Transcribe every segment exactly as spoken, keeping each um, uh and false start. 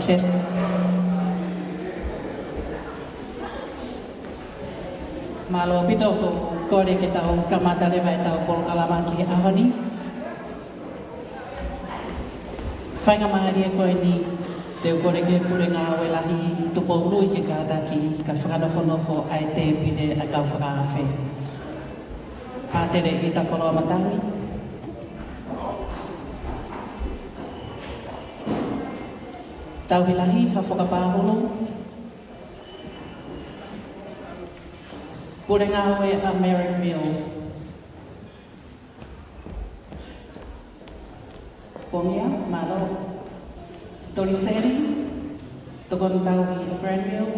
Chester. Mālō ʻaupito, ko e kole ke tau kamata leva ʻetau polokalama ki he ʻaho ni. Faingamālie ko eni, te u kole ki he Pule Ngāue Lahi Tupou Lui ke kātaki, kae fakanofonofo ʻa e tēpile ʻa e kau fakaafe. Pātele ʻIta Koloa Matangi. Tauhi Lahi Hafoka Pahulu. Pule Ngāue ʻa Merrick Mill. Pongia, mālō. Toliseli, Tokoni Tauhi ʻa Granville.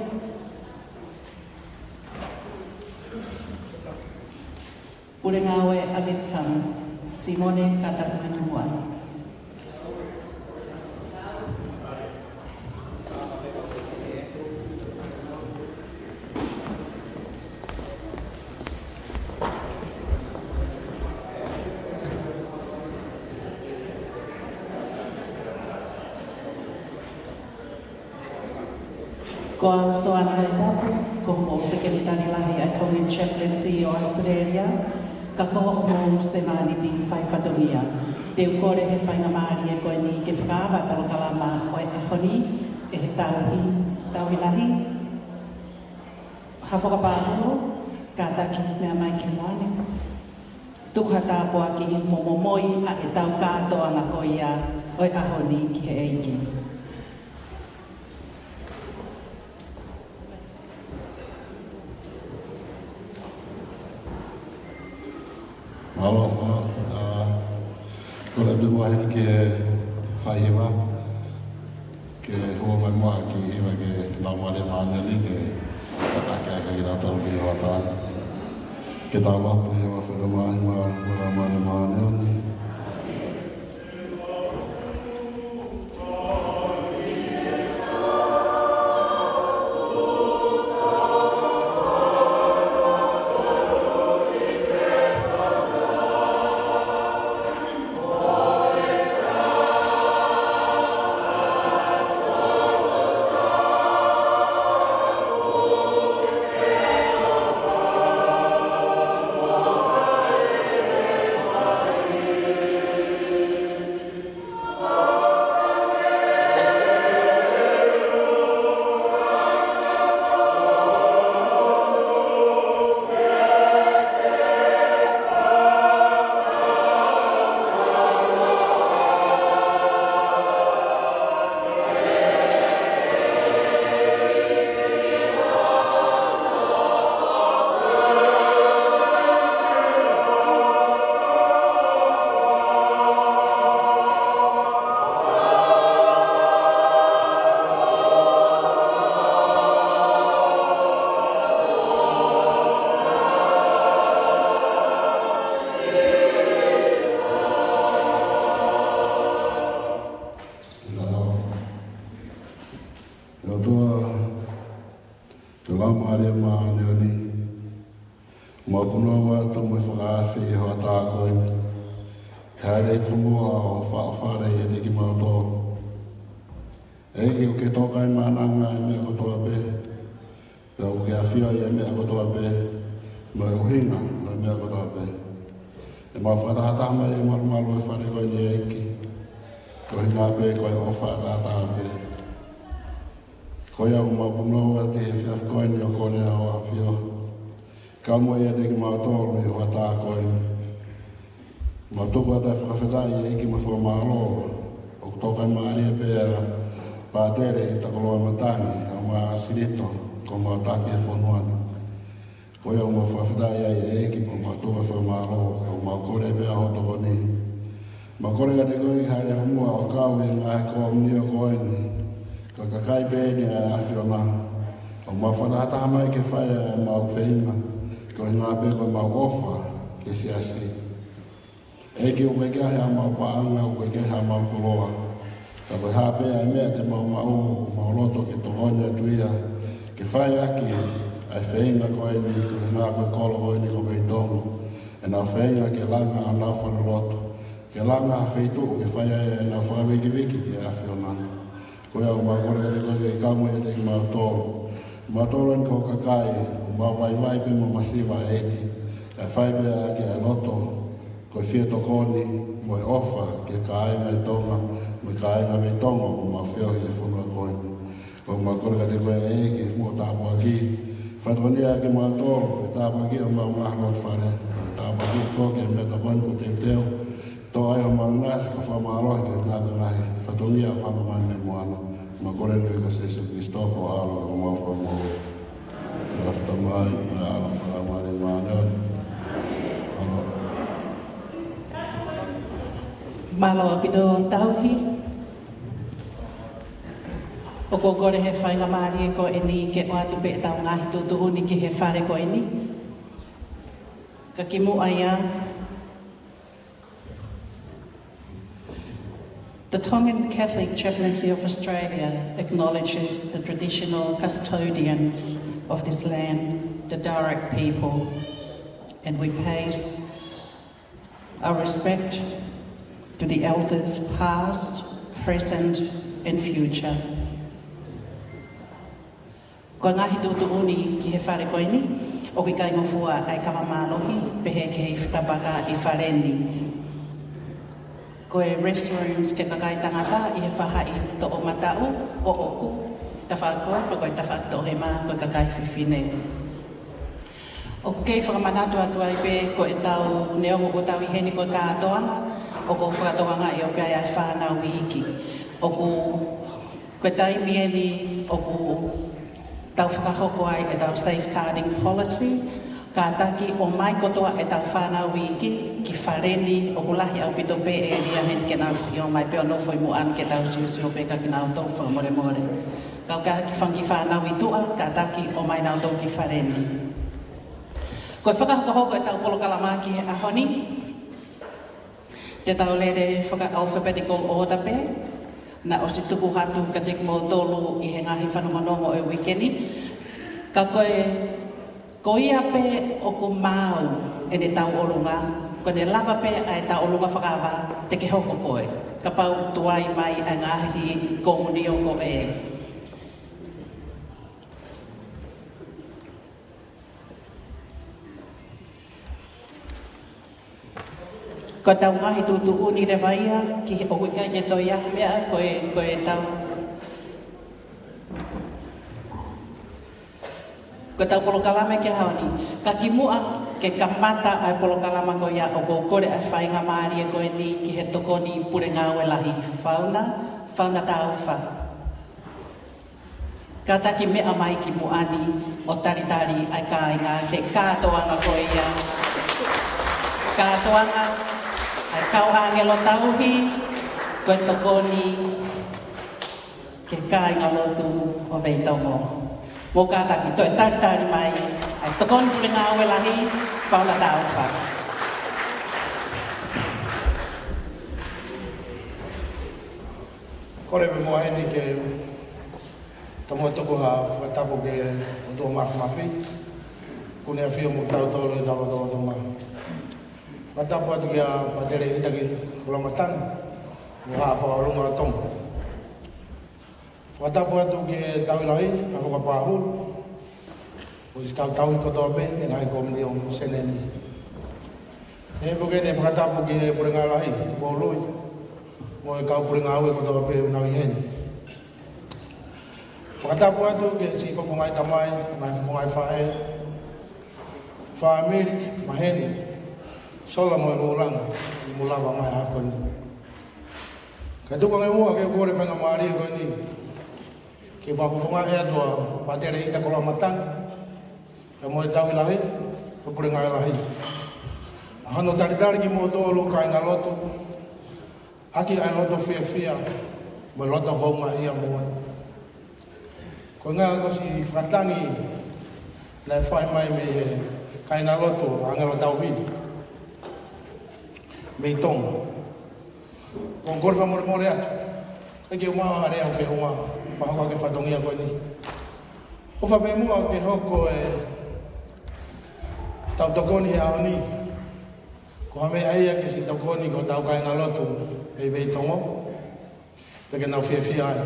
Pule Ngāue ʻa Lidcum, Simone Katakuma Kimua. Ko au Soana Haitapu, ko homou Sekelitali Lahi ʻa e Tongan Chaplaincy ʻo Australia, ka ko homou semāniti faifatongia. Te u kole he faingamālie ko eni ke fakaava e polokalama ʻo e ʻaho ni, ʻe he tauhi, tauhi lahi. Hafoka Pahulu, kātaki meʻa mai ki muʻa ni. Tuku ha tāpuaki mo momoi ʻa e tau kātoanga ko ia ʻo e ʻaho ni ki he ʻEiki. Mālō, mālō. ʻA, kole pē muʻa heni ke fai hiva, ke hū mai muʻa ki he hiva ki he Laumālie Māʻoniʻoni ke kātaki ʻaki kitautolu ki he hoʻatā ni. Ke tau lotu. ʻE Sihova Tamai, mālō, mālō, mālō, mālō, mālō. ʻE ʻOtua, ko e Laumālie Māʻoniʻoni, mau punou atu mo e fakaafe ʻi he hoʻatā ko eni. Hāʻele hifo muʻa ʻo faʻofale ʻiate kimautolu. ʻEiki, ʻoku ke tokaimaʻananga ʻi he meʻa kotoa pē, pea ʻoku ke ʻafioʻi ʻa e meʻa kotoa pē, mo e ʻuhinga ʻo e meʻa kotoa pē. ʻE mau fakatahataha mai ʻi he malumalu ʻo e fale ko eni, ʻEiki, koeʻuhi pē ko e ʻofa ʻataʻatā pē. Ko ia ʻoku mau punou atu he efiafi ko eni ʻo kole ʻa Hoʻo ʻAfio ke mau ʻiate kimautolu ʻi he hoʻatā ko eni. Mau tuku atu ʻa e fakafetaʻi, ʻEiki, mo e fakamālō. ʻOku tokaimaʻananga pē ʻa Pātele ʻIta Koloa Matangi, ʻa e ʻAsilito, ko homau taki ʻi he fonua ni. Ko ia ʻoku mau fakafetaʻi ai, ʻEiki, pea mau tuku ʻa e fakamālō, pea mau kole pē ʻa hoʻo tokoni. Mau kole kiate koe ke hāʻele hifo muʻa ʻo kau ʻi he ngaahi kōminio ko eni, ko e kakai pē eni ʻa e ʻAfiona. ʻOku mau fakatahataha mai ke fai ʻa ʻemau feinga, koeʻuhi pē ko ʻemau ʻofa ki he siasi. ʻEiki, ʻoku ʻikai ke ʻi ai haʻamau paʻanga, ʻoku ʻikai ke ʻi ai haʻamau koloa. Ka ko e hā pē ʻa e meʻa te mau maʻu, ʻoku mau loto ke tokoni atu ia ke fai ʻaki ʻa e feinga ko eni, koeʻuhi ko e kolo ko eni ko Veitongo. ʻEnau feinga ke langa honau falelotu, ke langa ha feituʻu ke fai ai ʻenau fakavikiviki ki he ʻAfiona. Ko ia ʻoku mau kole kiate koe ke ke kau mo ʻiate kimautolu. Mautolu eni ko e kakai ʻoku mau vaivai pē mo masiva, ʻEiki. Kae fai pē ʻaki ʻa e loto ko e fie tokoni mo e ʻofa ki he kāinga ʻi Tonga, mo e kāinga Veitongo ʻoku mau feohi he fonua ko eni. ʻOku mau kole kiate koe, ʻEiki, mo e tāpuaki. Fatongia kimautolu, e tāpuaki ʻo homau ngaahi loto fale, e tāpuaki foki e meʻatokoni kuo teuteu. Toʻo ai homau ʻinasi, ko e fakamālō ki he ngaahi fatongia ʻoku hoko mai mei muʻa na. Mau kole ni ko Sīsū Kalaisi ko e ʻAlo ʻo homau Fakamoʻui. Tala fita mai, mo e ʻAlo, mo e Laumālie Māʻoniʻoni. ʻAlo. Mālō ʻaupito tauhi. ʻOku ou kole he faingamālie ko eni ke ʻoatu pē ʻetau ngaahi tuʻutuʻuni ki he fale ko eni. Ka kimuʻa ia, the Tongan Catholic Chaplaincy of Australia acknowledges the traditional custodians of this land, the Darug people, and we pay our respect to the elders past, present, and future. Ko e ngaahi tuʻutuʻuni ki he fale ko eni, ʻoku ʻikai ngofua ʻa e kava mālohi, pehē ki he ifi tapaka ʻi fale ni. Ko e restrooms ki he kakai tangata ʻi he faʻahi toʻomataʻu ʻoʻoku, tafaʻaki ko ē, pe ko e tafaʻaki toʻohema ko e kakai fefine. ʻOku kei fakamanatu atu ai pē ko ʻetau, neongo ʻoku tau ʻi heni ko e kātoanga, ʻoku fakatokangaʻi ʻoku ʻi ai ʻa e fānau iiki. ʻOku, ko e taimi eni ʻoku tau fakahoko ai ʻetau safeguarding policy, kātaki ʻomai kotoa ʻetau fānau iiki ki fale ni, ʻoku lahi ʻaupito pē ʻēlia heni ke nau siʻi ō mai pē ʻo nofo ʻi muʻa ni ke tau siosio pē ka kinautolu fakamolemole. Ka ʻoku ʻi ai ha kiʻi fanga kiʻi fānau ʻi tuʻa, kātaki ʻomai nautolu ki fale ni. Ko e fakahokohoko ʻetau polokalama ki he ʻaho ni, te tau lele faka-alphabetical order pē, naʻe ʻosi tuku atu kiate kimoutolu ʻi he ngaahi fanongonongo ʻo e uike ni. Ka ko e, ko ia pē ʻoku maau ʻene tauʻolunga, ko ʻene lava pē ʻa e tauʻolunga fakaava te ke hoko koe. Kapau tuai mai ʻa e ngaahi komunio ko ē. Ko ʻetau ngaahi tuʻutuʻuni leva ia, ki he ʻoku ʻikai ke toe ʻi ai ha meʻa, ko e, ko ʻetau, ko ʻetau polokalama ki he ʻaho ni. Ka kimuʻa ke kamata ʻa e polokalama ko ia, ʻoku ou kole ʻa e faingamālie ko eni ki he Tokoni Pule Ngāue Lahi, Fauna, Fauna Taufa. Kātaki meʻa mai ki muʻa ni ʻo talitali ʻa e kāinga ki he kātoanga ko ia. Kātoanga ʻa e kau ʻāngelo tauhi, ko e tokoni ki he kāingalotu ʻo Veitongo. Mou kātaki toe talitali mai ʻa e Tokoni Pule Ngāue Lahi, Fauna Taufa. Kole pē muʻa eni ke tomuʻa tuku ha fakatapu ki he ʻOtua Māfimafi, ʻoku ne ʻafio mo kitautolu ʻi hotau lotolotonga. Fakatapu atu kia Pātele ʻItaki Koloamatangi, mo e Haʻa Fakaʻolunga ʻo Tonga. Fakatapu atu ki he Tauhi Lahi, ʻa Fakapāhulu, mo e siʻi kau tauhi kotoa pē ʻi he ngaahi komunio seneni. ʻE foki eni e fakatapu ki he Pule Ngāue Lahi, Tupou Lui, mo e kau pule ngāue kotoa pē ʻoku nau ʻi heni. Fakatapu atu ki he siʻi fofonga ʻi tamai, mo e fofonga ʻi faʻē, fāmili, maheni, sola mo e vūlanga, mo lava mai ʻa ko eni. Kae tuku ange muʻa ke u kole faingamālie ko eni ke u fakafofongaʻi atu ʻa Pātele ʻItaki Koloamatangi, pea mo e Tauhi Lahi, mo e Pule Ngāue Lahi, ʻa hono talitali kimoutolu kāingalotu, ʻaki ʻa e loto fiefia, mo e loto houngaʻia moʻoni. Ko e ngaahi ko e siʻi fakatangi naʻe fai mai mei he kāingalotu ʻāngelo tauhi mei Tonga. ʻOku ou kole fakamolemole atu, ʻikai ke u maʻu ha lea ʻo feʻunga fakahoko ʻaki e fatongia ko eni. ʻOfa pē muʻa ke hoko ʻetau tokoni he ʻaho ni ko ha meʻa ia ke siʻi tokoni ki hotau kāingalotu ʻi Veitongo, pea ke nau fiefia ai.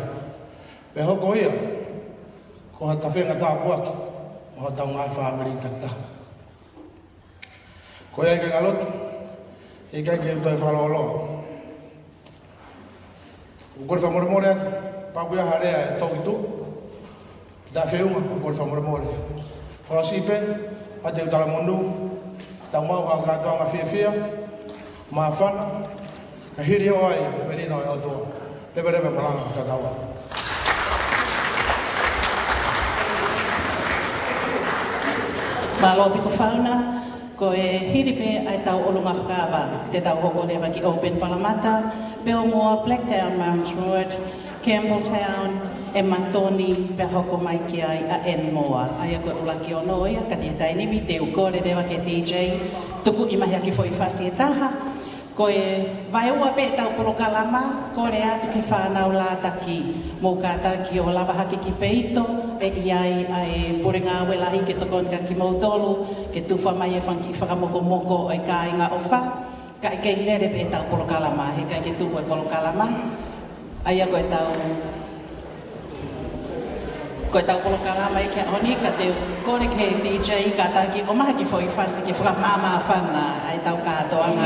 Pea hoko ia ko ha tafenga tāpuaki mo hotau ngaahi fāmili takitaha. Ko ia, kāinga lotu, ʻikai ke u toe fakalōloa. ʻOku ou kole fakamolemole atu, kapau ʻoku ʻi ai ha lea ʻe tō ki tuʻa, ki he feʻunga, ʻoku ou kole fakamolemole. Fakaʻosi pē, ʻoatu ʻeku talamonū, tau maʻu ha kātoanga fiefia, māfana, kae hili ʻo ʻai, melino ʻe ʻOtua. Leveleva e malanga, tatau ā. Mālō ʻaupito Fauna, ko e hili pē ʻa ʻetau ʻolunga fakaava, te tau hoko leva ki Auburn Parramatta, Belmore, Blacktown, Mount Druitt, Campbelltown, ʻEmatoni, pea hoko mai ki ai ʻa ʻEnimoa. ʻA ia ko e ʻuluaki ono ia, ka ʻi he taimi ni te u kole leva ki he D J, tukuʻi mai ha kiʻi foʻi fasi ʻe taha, ko e vaeua pē ʻetau polokalama, kole atu ki he fānau Lātaki, mou kātaki ʻo lava hake ki peito, ʻe ʻi ai ʻa e pule ngāue lahi ke tokoni kia kimoutolu, ke tufa mai e fanga kiʻi fakamokomoko ʻo e kāinga ʻofa, kae kei lele pē ʻetau polokalama, heʻikai ke tuʻu e polokalama. ʻA ia ko ʻetau Ko ʻetau polokalama ia ki he ʻaho ni, ka te u kole ki he D J, kātaki ʻo ʻomai ha kiʻi foʻi fasi ke fakamāmāfana ai ʻetau kātoanga.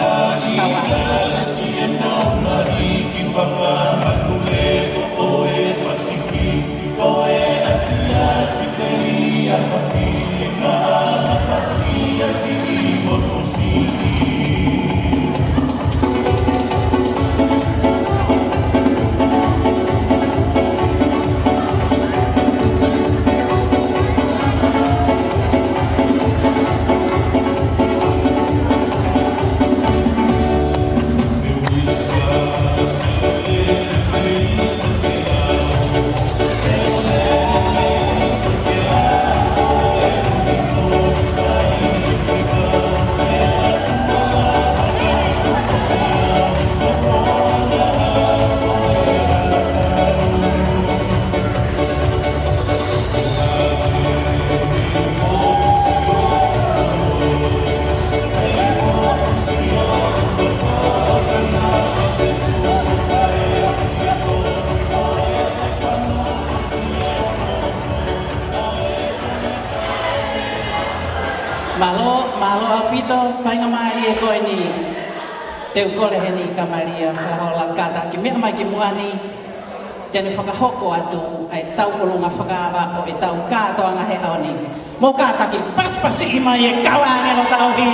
Tau ā. Mālō, mālō ʻaupito, faingamālie ko eni. Te u kole heni kia Malia Falahola, kātaki meʻa mai ki muʻa ni, te ne fakahoko atu ʻa ʻetau ʻolunga fakaava ʻo ʻetau kātoanga he ʻaho ni. Mou kātaki pasipasiʻi mai e kau ʻāngelo tauhi.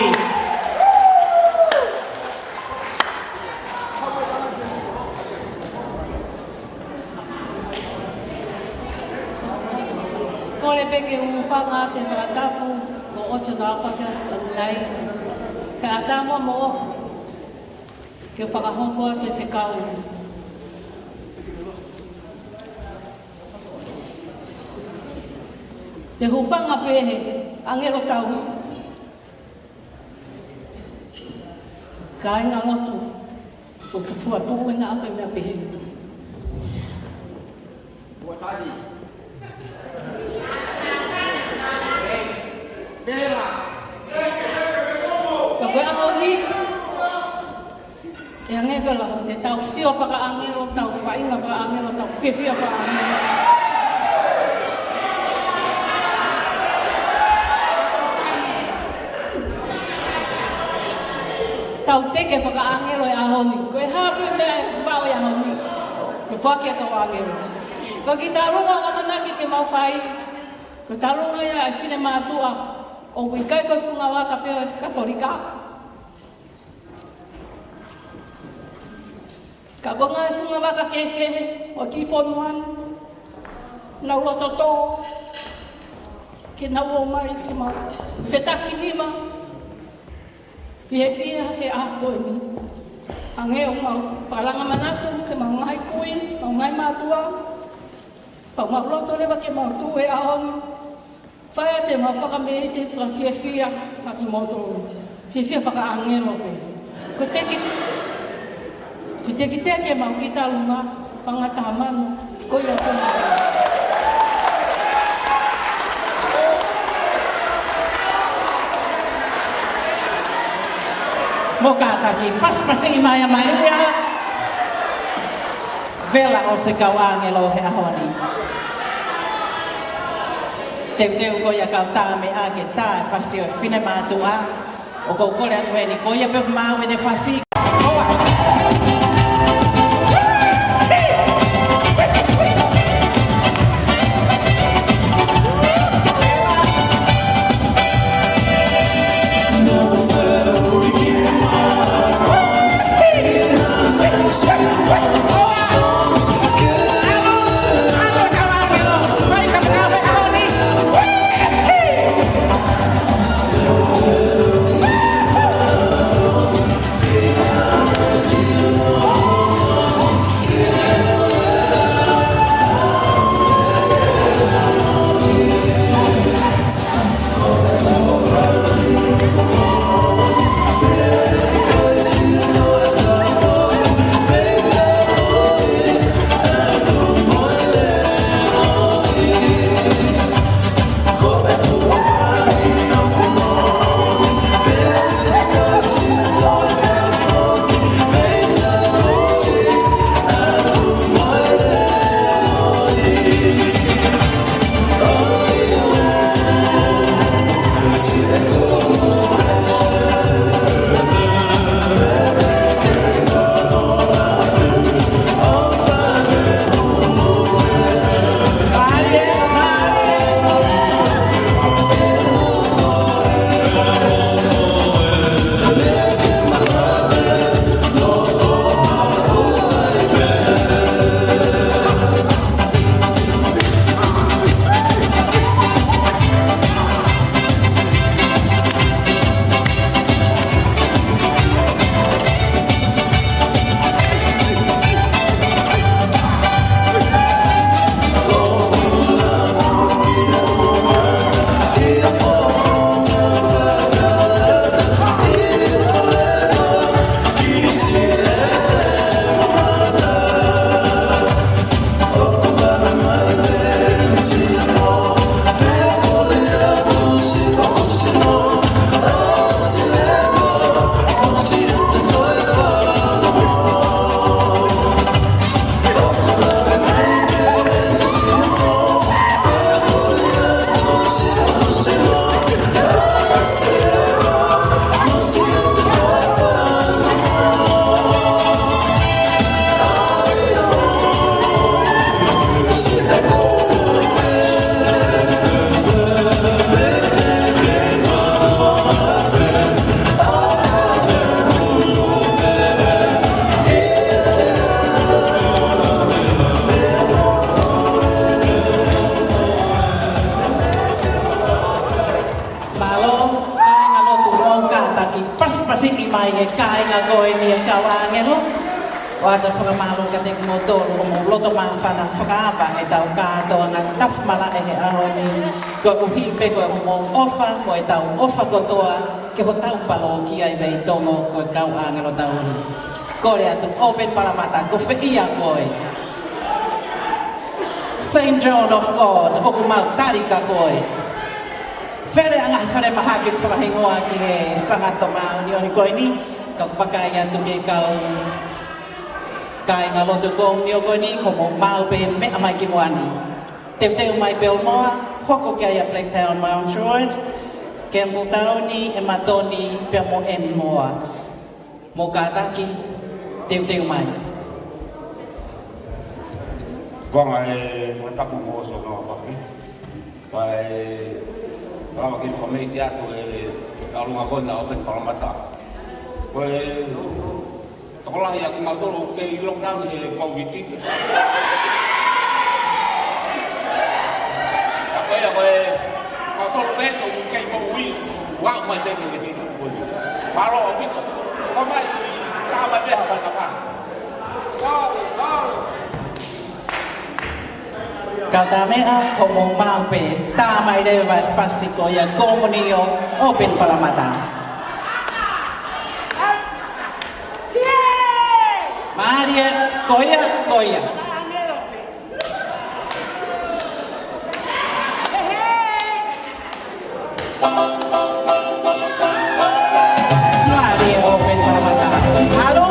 Kole pē ke u hūfanga atu he fakatapu kuo ʻosi ʻo fakahoko atu ai. Kae ʻatā muʻa moʻoku ke fakahoko atu e fekau. Te u hūfanga pē he ʻāngelo tauhi. Kāinga lotu, ʻoku fuatu ena ʻa e meʻa pehē. Ka ko e ʻaho ni, ʻe hangē ko e lau, te tau sio fakaʻāngelo, tau vaʻinga fakaʻāngelo, tau fiefia fakaʻāngelo. Tau teke fakaʻāngelo e ʻaho ni. Ko e hā pē meʻa ʻe maʻu e ʻaho ni, ko e foaki ʻa e kau ʻāngelo. Ko e kiʻi talunga ʻoku ʻamanaki ke mau fai, ko e talunga ia ʻa e finemātuʻa ʻoku ʻikai ko e fungavaka pē ʻo e Katolika. Ka ko e ngaahi fungavaka kehekehe ʻo e kiʻi fonua ni, nau loto tō ke nau ō mai ke mau fetakinima, fiefia he ʻaho ko eni. Hangē ʻoku mau fakalanga manatu ki he mau ngaahi kui, mau ngaahi mātuʻa, pea mau loto leva ke mau tuʻu he ʻaho ni. Fai atu ʻemau fakameʻite fakafiefia maʻa kimoutolu. Fiefia fakaʻāngelo pē. Ko e teki, ko e tekiteki ʻemau kiʻi talunga, pangata mano, ko ia pē. Mou kātaki pasipasiʻi mai ʻa Malia. Vela ʻo e kau ʻāngelo he ʻaho ni. Teuteu ko ia kau tā meʻa ke tā e fasi ʻo e finemātuʻa. ʻOku ou kole atu heni, ko ia pē ʻoku maʻu ʻene fasi. Mālō, kāinga lotu, mou kātaki pasipasiʻi mai e kāinga ko eni e kau ʻāngelo. ʻOatu e fakamālō kiate kimoutolu hoʻomou loto māfana fakaava ʻetau kātoanga tafu malaʻe he ʻaho ni. Koeʻuhi pē ko hoʻomou ʻofa, ko ʻetau ʻofa kotoa ki hotau palokia ʻi Veitongo, ko e kau ʻāngelo tau ʻi. Kole atu, ʻopen palamata, ko fē ia koe? Saint John of God, ʻoku mau tali kia koe. Fele ʻa e ngaahi falemahaki ʻoku fakahingoa ki he Sangato Māʻoniʻoni ko eni, ka ʻoku vakai atu ki he kau kāinga lotu komiunitī ko eni, ko hoʻomou maʻu pē meʻa mai ki muʻa ni. Teuteu mai pē ʻo moa, hoko ki ai ʻa Blacktown, Mount Druitt, Campbelltown, ʻEmatoni, pea mo ʻEnimoa. Mou kātaki, teuteu mai. Ko e ngaahi fakatapu mo e sō ngāue paki. Kae lava ke fakameʻi atu e ʻalunga ko ena ʻopen palamata. Ko e tokolahi ʻa kimautolu ʻoku kei lockdown he Covid. Ka ko ia ko e kimautolu pē ʻoku kei moʻui, ʻoku aʻu mai pē ki he Mālō ʻaupito. Ko mai, tā mai pē ha fai ka pasi. Kau tā meʻa, ko hoʻomou maʻu pē, tā mai leva e fasi ko ia komiunitī ʻopen palamata. Mālie, ko ia, ko ia. Mālie ʻopen palamata. Halo.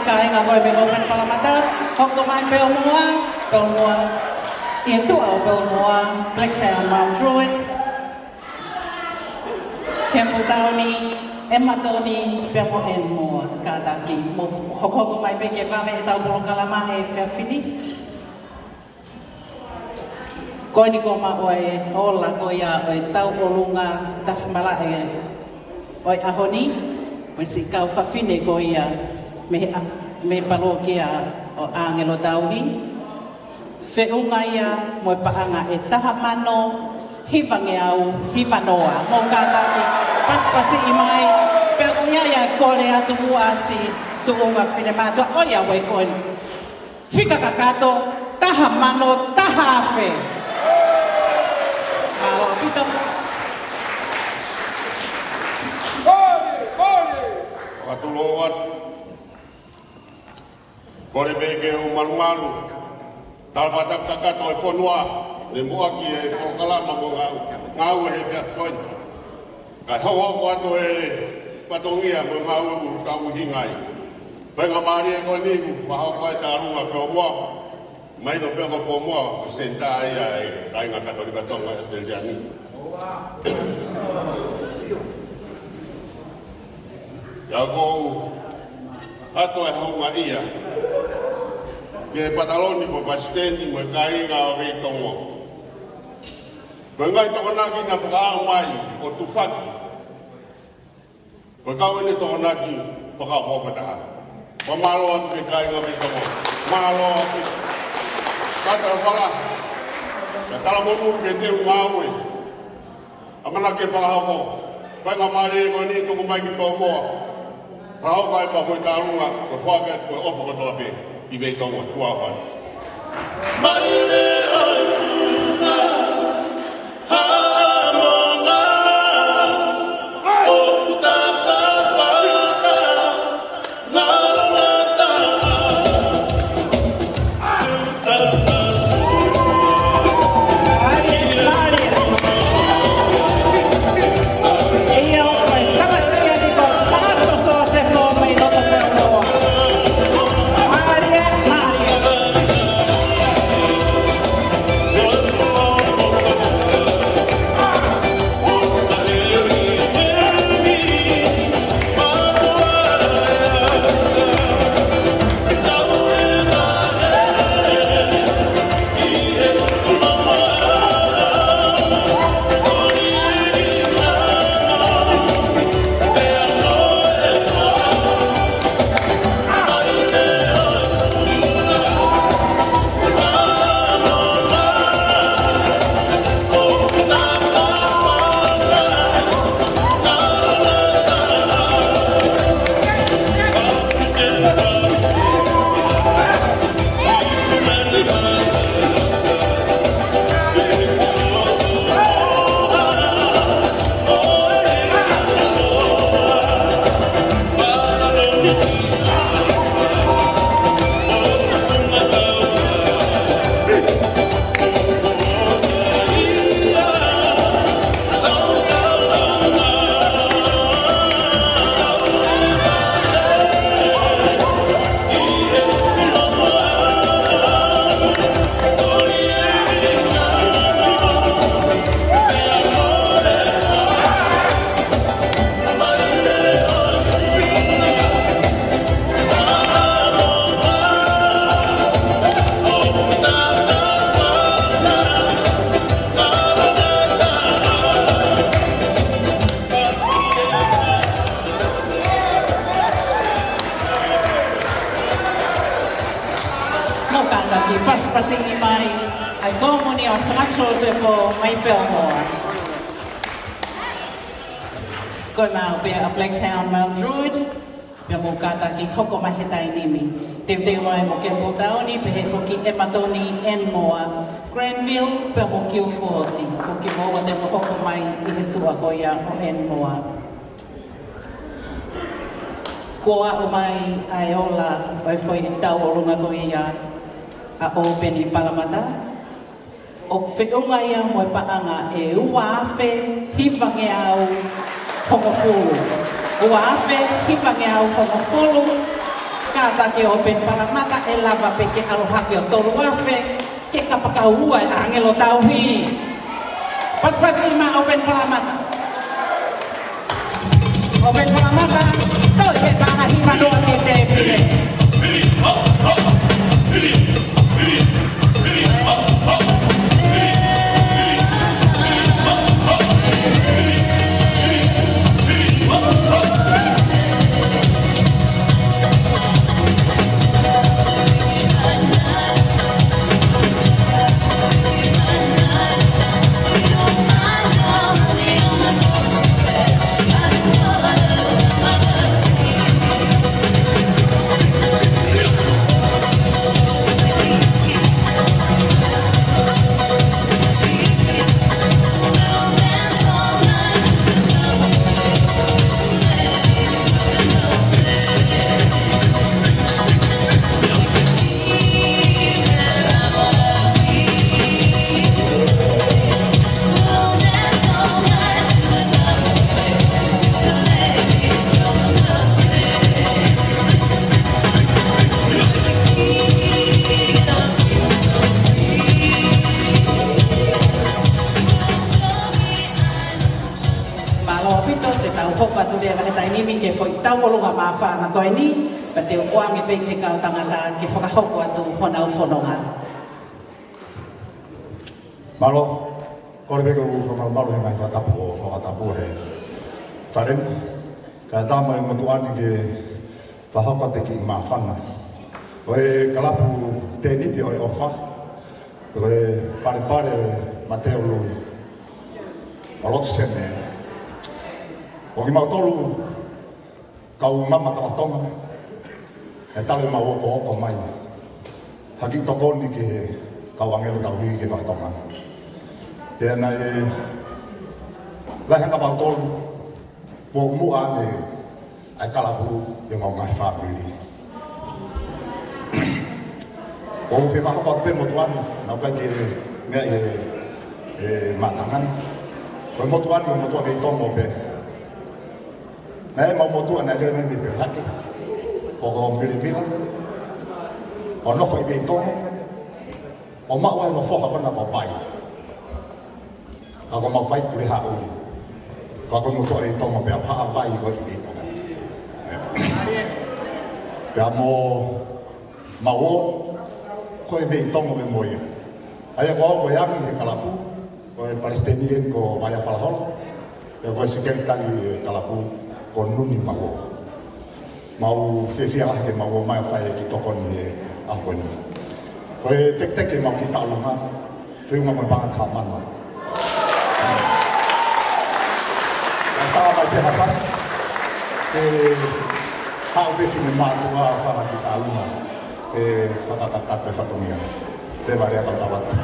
Kāinga ko ē mei Auckland Parramatta, hoko mai Peomoa, Peomoa, ʻi he tuʻa ʻo Peomoa, Blacktown, Mount Druitt, Campbelltown, Ematoni, pea mo Enmore, kātaki, mou hokohoko mai pē ke vave ʻetau polokalama he efiafi ni. Ko eni kuo maʻu ʻa e ola ko ia ʻo e tauʻolunga tafi malaʻe ʻo e ʻaho ni, mo e siʻi kau fafine ko ia mei he, mei he palōkia ʻo ʻĀngelo Tauhi. Feʻunga ia mo e paʻanga ʻe taha mano hivangeau hivanoa. Mou kātaki pasipasiʻi mai, pea ko ia ia kole atu muʻa siʻi tuʻunga finemātuʻa ʻo ia ʻoku ʻi ai ko eni. Fika kakato, taha mano, taha afe. Mālō ʻaupito. Fakatulou atu. Kole pē ke u malumalu. Tala fakatapu kakato e fonua, ne muʻaki e polokalama mo ngāue, ngāue he efiafi ko eni. Kae hokohoko atu e fatongia mo e ngāue ʻoku tau ʻuhinga ai. Faingamālie ko eni ʻoku fakahoko ai e tauʻolunga Peomoa. Mahino pē ko Peomoa ko e senitā ia e kāinga Katolika Tonga ʻi ʻAositelēlia ni. Pea ʻoku ou ʻoatu e houngaʻia ki he pataloni mo e palesiteni mo e kāinga ʻo Veitongo. Ko e ngaahi tokonaki naʻa nau fakaaʻu mai ʻo tufaki. Ko e kau eni tokonaki fakaʻofoʻofa taha. Fakamālō atu ki he kāinga Veitongo. Mālō atu. Kātaki ʻo fala. Ka talamonū ke teu ngāue. ʻAmanaki ke fakahoko. Faingamālie ko eni tuku mai ki Peomoa. Fakahoko ai pē foʻi tauʻolunga, ko e foaki atu ko e ʻofa kotoa pē ʻi Veitongo, tuʻa ʻofa atu. Maile ʻa e funga, ha mona, ʻoku tata faka, ngalo ngata. Mou kātaki pasipasiʻi mai ʻa e kōmuni ʻo Sangato Joseph ʻo mai Peomoa. Ko e maʻu pē ʻa Blacktown Mount Druitt, pea mou kātaki hoko mai he taimi ni. Teuteu mai mo Campbelltown, pehē foki Ematoni, Enmore, Granville, pea mo Guildford. Ko kimoua te mou hoko mai ʻi he tuʻa ko ia ʻo Enmore. Kuo aʻu mai ʻa e ola ʻo e foʻi tauʻolunga ko ia ʻa Open ʻi Palamata. ʻOku feʻunga ia mo e paʻanga ʻe ua afe hivangeau hongofulu. Ua afe hivangeau hongofulu. Ata ke ʻopen palamata ʻe lava pē ke ʻalu hake ʻo tolu afe, ke kapakau ua e ʻāngelo tauhi. Pasipasi ʻi ma ʻopen palamata. ʻOpen palamata, toe ke paʻanga hima noa ke te pile. Mālō ʻaupito, te tau hoko atu leva he taimi ni ki he foʻi tauʻolunga māfana ko eni, pea te u ʻoange pē ki he kau tangata ke fakahoko atu honau fononga. Mālō, kole pē ke u fakamalumalu he ngaahi fakatapu ʻoku fakatapu he fale ni. Kae ʻatā mai motuʻa ni ke fakahoko atu e kiʻi māfana. Ko e kalapu tēniti ʻo e ʻofa, ko e Palepale Mateo Lui, ʻo Lotu Sene. Ko kimautolu kau mama kau Tonga, ʻe talu ʻemau okooko mai ha kiʻi tokoni ki he kau ʻāngelo tauhi ki he faka-Tonga. Pea naʻe lahi ange kimautolu, pō muʻa ʻa e kalapu ʻi heʻemau ngaahi fāmili. ʻOku ou fie fakahoko atu pē motuʻa ni, naʻa ʻikai ke meʻa ʻi he, he mātanga ni. Ko e motuʻa ni, ko e motuʻa Veitongo pē. Naʻe ʻi ai ʻemau motuʻa naʻe lele mai mei Pelehake, ko, ko Milemila, ʻo nofo ʻi Veitongo, ʻo maʻu ai hono foha ko ena ko Vai. Ka ko ʻemau fai Pulehaʻuli, ka ko e motuʻa Veitongo pē ʻa Haʻa Vai ko ē ʻi Veitongo. Pea mo Mauō, ko e Veitongo pē mo ia. ʻA ia ko au ko e angi he kalapu, ko e palesiteni eni ko Vaea Falahola, pea ko e sekelitali he kalapu ko Nuni Mauō. Mau fiefia lahi ke mau ō mai ʻo fai e kiʻi tokoni he ʻaho ko eni. Ko e teketeke ʻemau kiʻi taʻolunga, feʻunga mo e paʻanga ʻa Tamana. Ka tā mai pē ha fasi, ke haʻu pē finemātuʻa ʻo fai ha kiʻi taʻolunga, ke fakakakato e fatongia. Leva lea kau tau atu.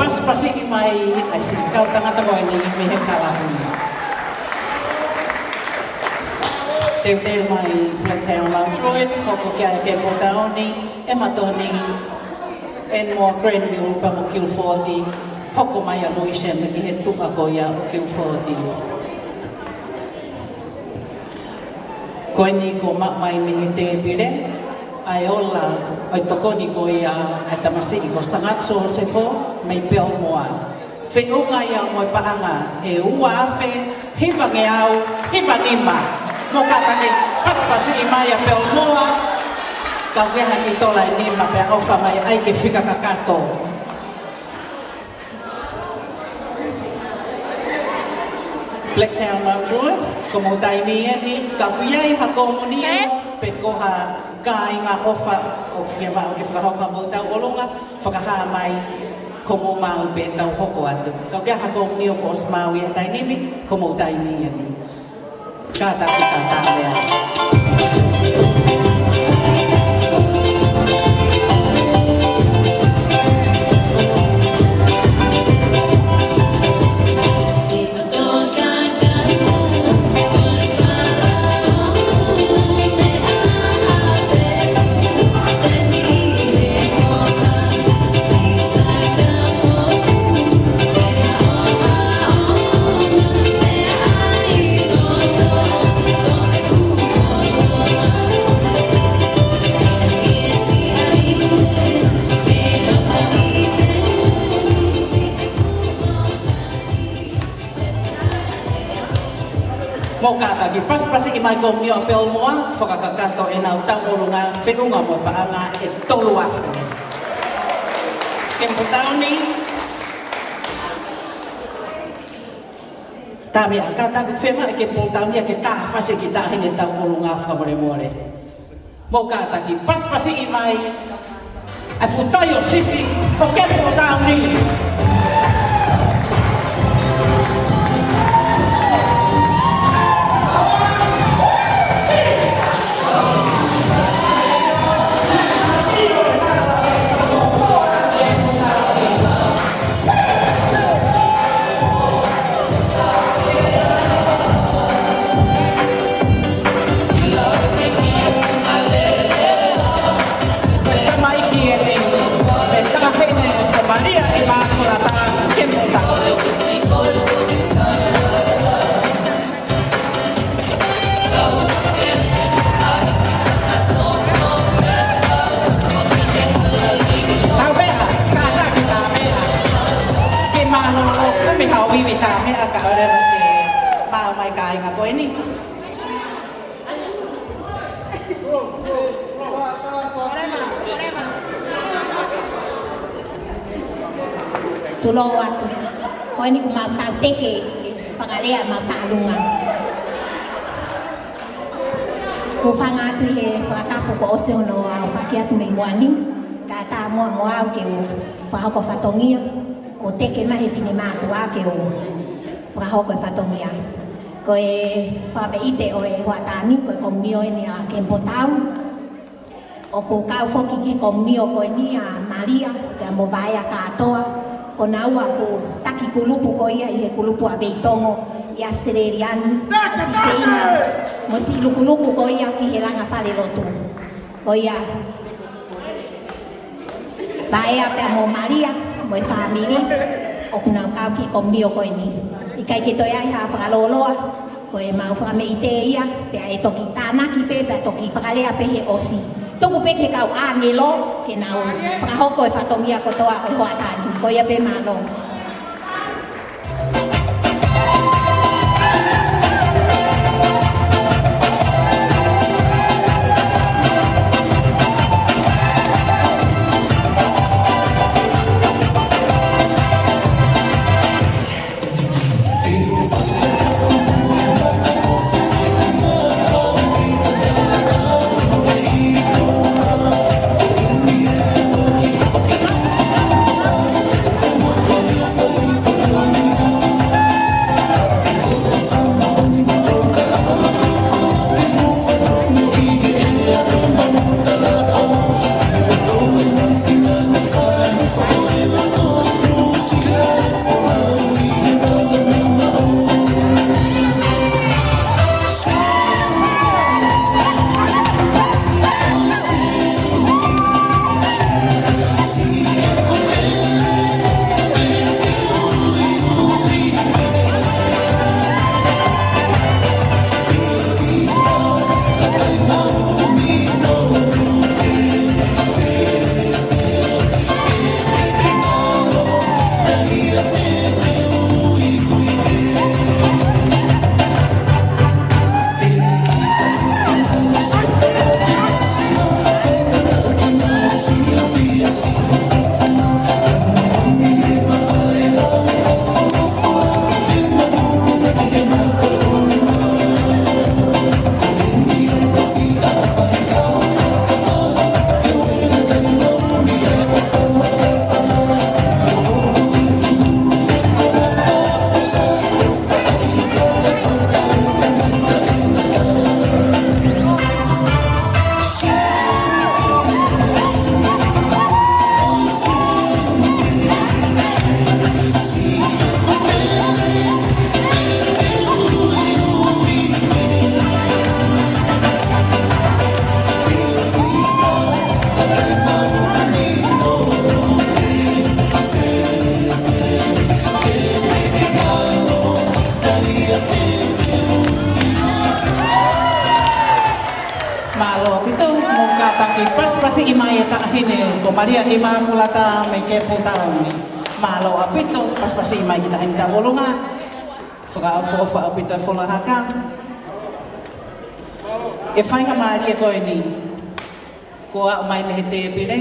Pasipasiʻi mai ʻa e siʻi kau tangata ko eni mei he kalapu. Teuteu mai Blacktown Mount Druitt, hoko ki ai Campbelltown, Emmerdon, Enmore, Granville, pea mo Guildford, hoko mai ʻa Lewisham ki he tuʻa ko ia ʻo Guildford. Ko eni kuo maʻu mai mei he tēpile ʻa e ola ʻo e tokoni ko ia ʻa e tamasiʻi ko Sangatu Sosefo mei Belmore. Feʻunga ia mo e paʻanga ʻe ua afe hivangeau hivanima. Mou kātaki pasipasiʻi mai ʻa Belmore. Kau kehe ha kiʻi tola ʻe nima pea ʻofa mai ai ke fika kakato. Blacktown Mount Druitt, ko hoʻomou taimi eni, ka ʻoku ʻi ai ha komunio, pe ko ha kāinga ʻofa ʻoku fiemaʻu ke fakahoko haʻamou tauʻolunga, fakahā mai ko hoʻomou maʻu pē tau hoko atu. Ka ʻoku ʻi ai ha komunio kuo ʻosi maʻu ʻi he taimi ni, ko hoʻomou taimi eni. Kātaki, kātaki. Mou kātaki pasipasiʻi mai komunio ʻa Belmore, fakakakato ʻenau tauʻolunga feʻunga mo e paʻanga ʻe tolu afe. Campbelltown, Taveʻa, kātaki, fiemaʻu ʻe Campbelltown ia ke tā ha fasi ki tahi ne tauʻolunga fakamolemole. Mou kātaki pasipasiʻi mai ʻa e fuʻu toi ʻo Sisi ʻo Campbelltown. Taveʻa, kātaki Taveʻa. Ke mālōlō kumi hao ivi Taveʻa kae ʻoua ke maʻu mai kāinga ko eni. Tulou atu. Ko eni kuo mau tau teke fakalea mau tālunga. Kuo u hūfanga atu he fakatapu kuo ʻosi hono aofaki atu mei muʻa ni, kae ʻatā muʻa mo au ke u fakahoko fatongia, kuo teke mai he finemātuʻa ke u fakahoko e fatongia. Ko e fakameʻite ʻo e hoʻatā ni, ko e komunio eni ʻa Campbelltown. ʻOku kau foki ki he komunio ko eni ʻa Malia, pea mo Vaea kātoa, ko naua ʻoku taki kulupu ko ia ʻi he kulupu ʻa Veitongo ʻi ʻAositelēlia ni, ʻa Sitei na, mo e siʻi lukuluku ko ia ki he langa falelotu. Ko ia, Vaea pea mo Malia, mo e fāmili, ʻoku nau kau ki he komunio ko eni. ʻIkai ke toe ʻi ai ha fakalōloa, ko ʻemau fakameʻite ia, pea ʻe toki tānaki pē, pea toki fakalea pē he ʻosi. Tuku pē ki he kau ʻāngelo, ke nau fakahoko e fatongia kotoa ʻo e hoʻatā ni. Ko ia pē, mālō. Pasipasiʻi mai e taʻahine ko Malia ʻImakulata mei Kepultauni. Mālō ʻaupito, pasipasiʻi mai ki he taʻahine tauʻolunga. Fakaʻofoʻofa ʻaupito e fola haka. ʻE faingamālie ko eni, kuo aʻu mai mei he tēpile,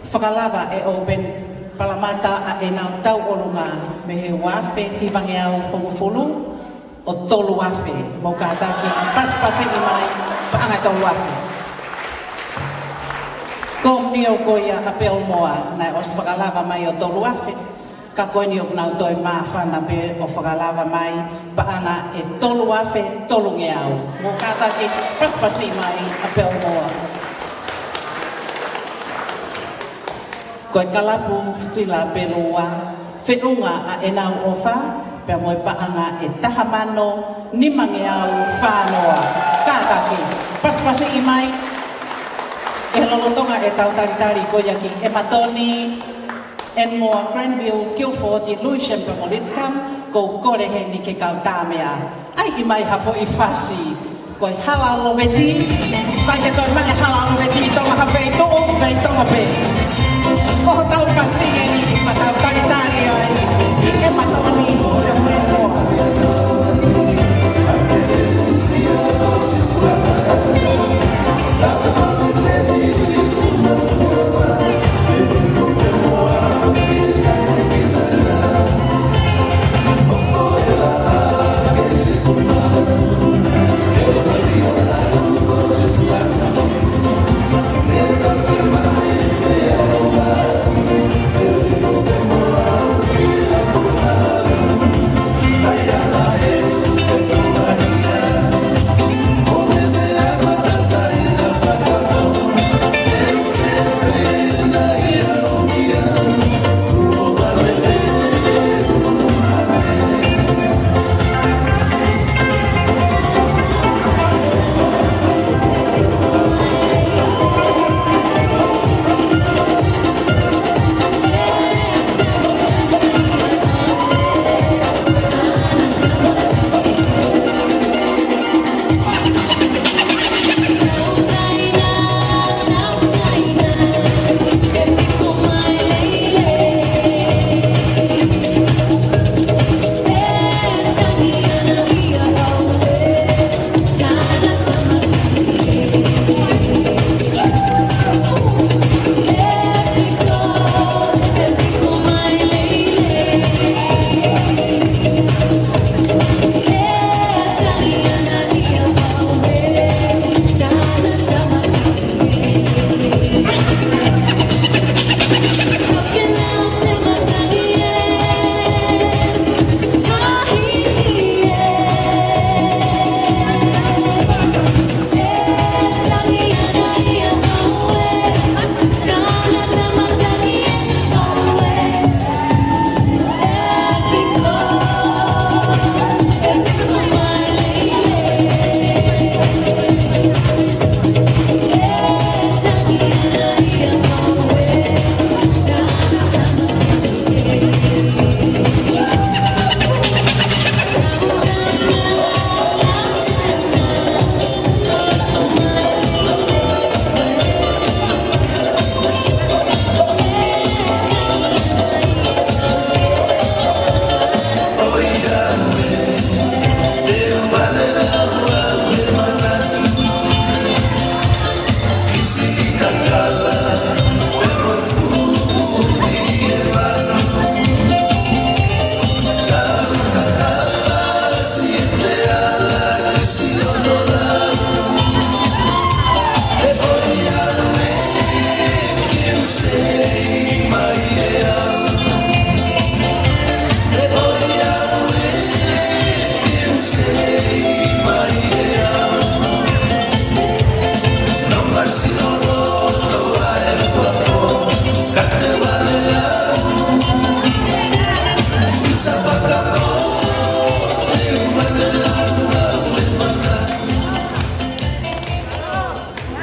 fakalava ʻe ʻOpeni Palamata ʻa ʻenau tauʻolunga mei he ua afe hivangeau hongofulu, ʻo tolu afe, mou kātaki, pasipasiʻi mai, paʻanga ʻe tolu afe. Ko Mio ko ia ʻa Pelmoa, naʻe ʻosi fakalava mai ʻo tolu afe, ka ko eni ʻoku nau toe māfana pē ʻo fakalava mai, paʻanga ʻe tolu afe tolungeau. Mou kātaki, pasipasiʻi mai ʻa Pelmoa. Ko e kalapu Sila Pelua, feʻunga ʻa ʻenau ʻofa, pea mo e paʻanga ʻe taha mano nimangeau fā noa. Kātaki, pasipasiʻi mai, ʻi he lolotonga ʻetau talitali ko ia ki ʻEmatoni, Enmore, Granville, Guilford, Lewisham pea mo Lidcombe, ʻoku ou kole heni ki he kau tāmea. ʻAi mai ha foʻi fasi, ko e Hala ʻo Loveti, fai ke toe maʻu e Hala ʻo Loveti ʻi Tonga ha feituʻu, mei Tonga pē. Ko hotau fasi eni, ʻoku tau talitali ai, ʻi ʻEmatoni, ʻi he mea.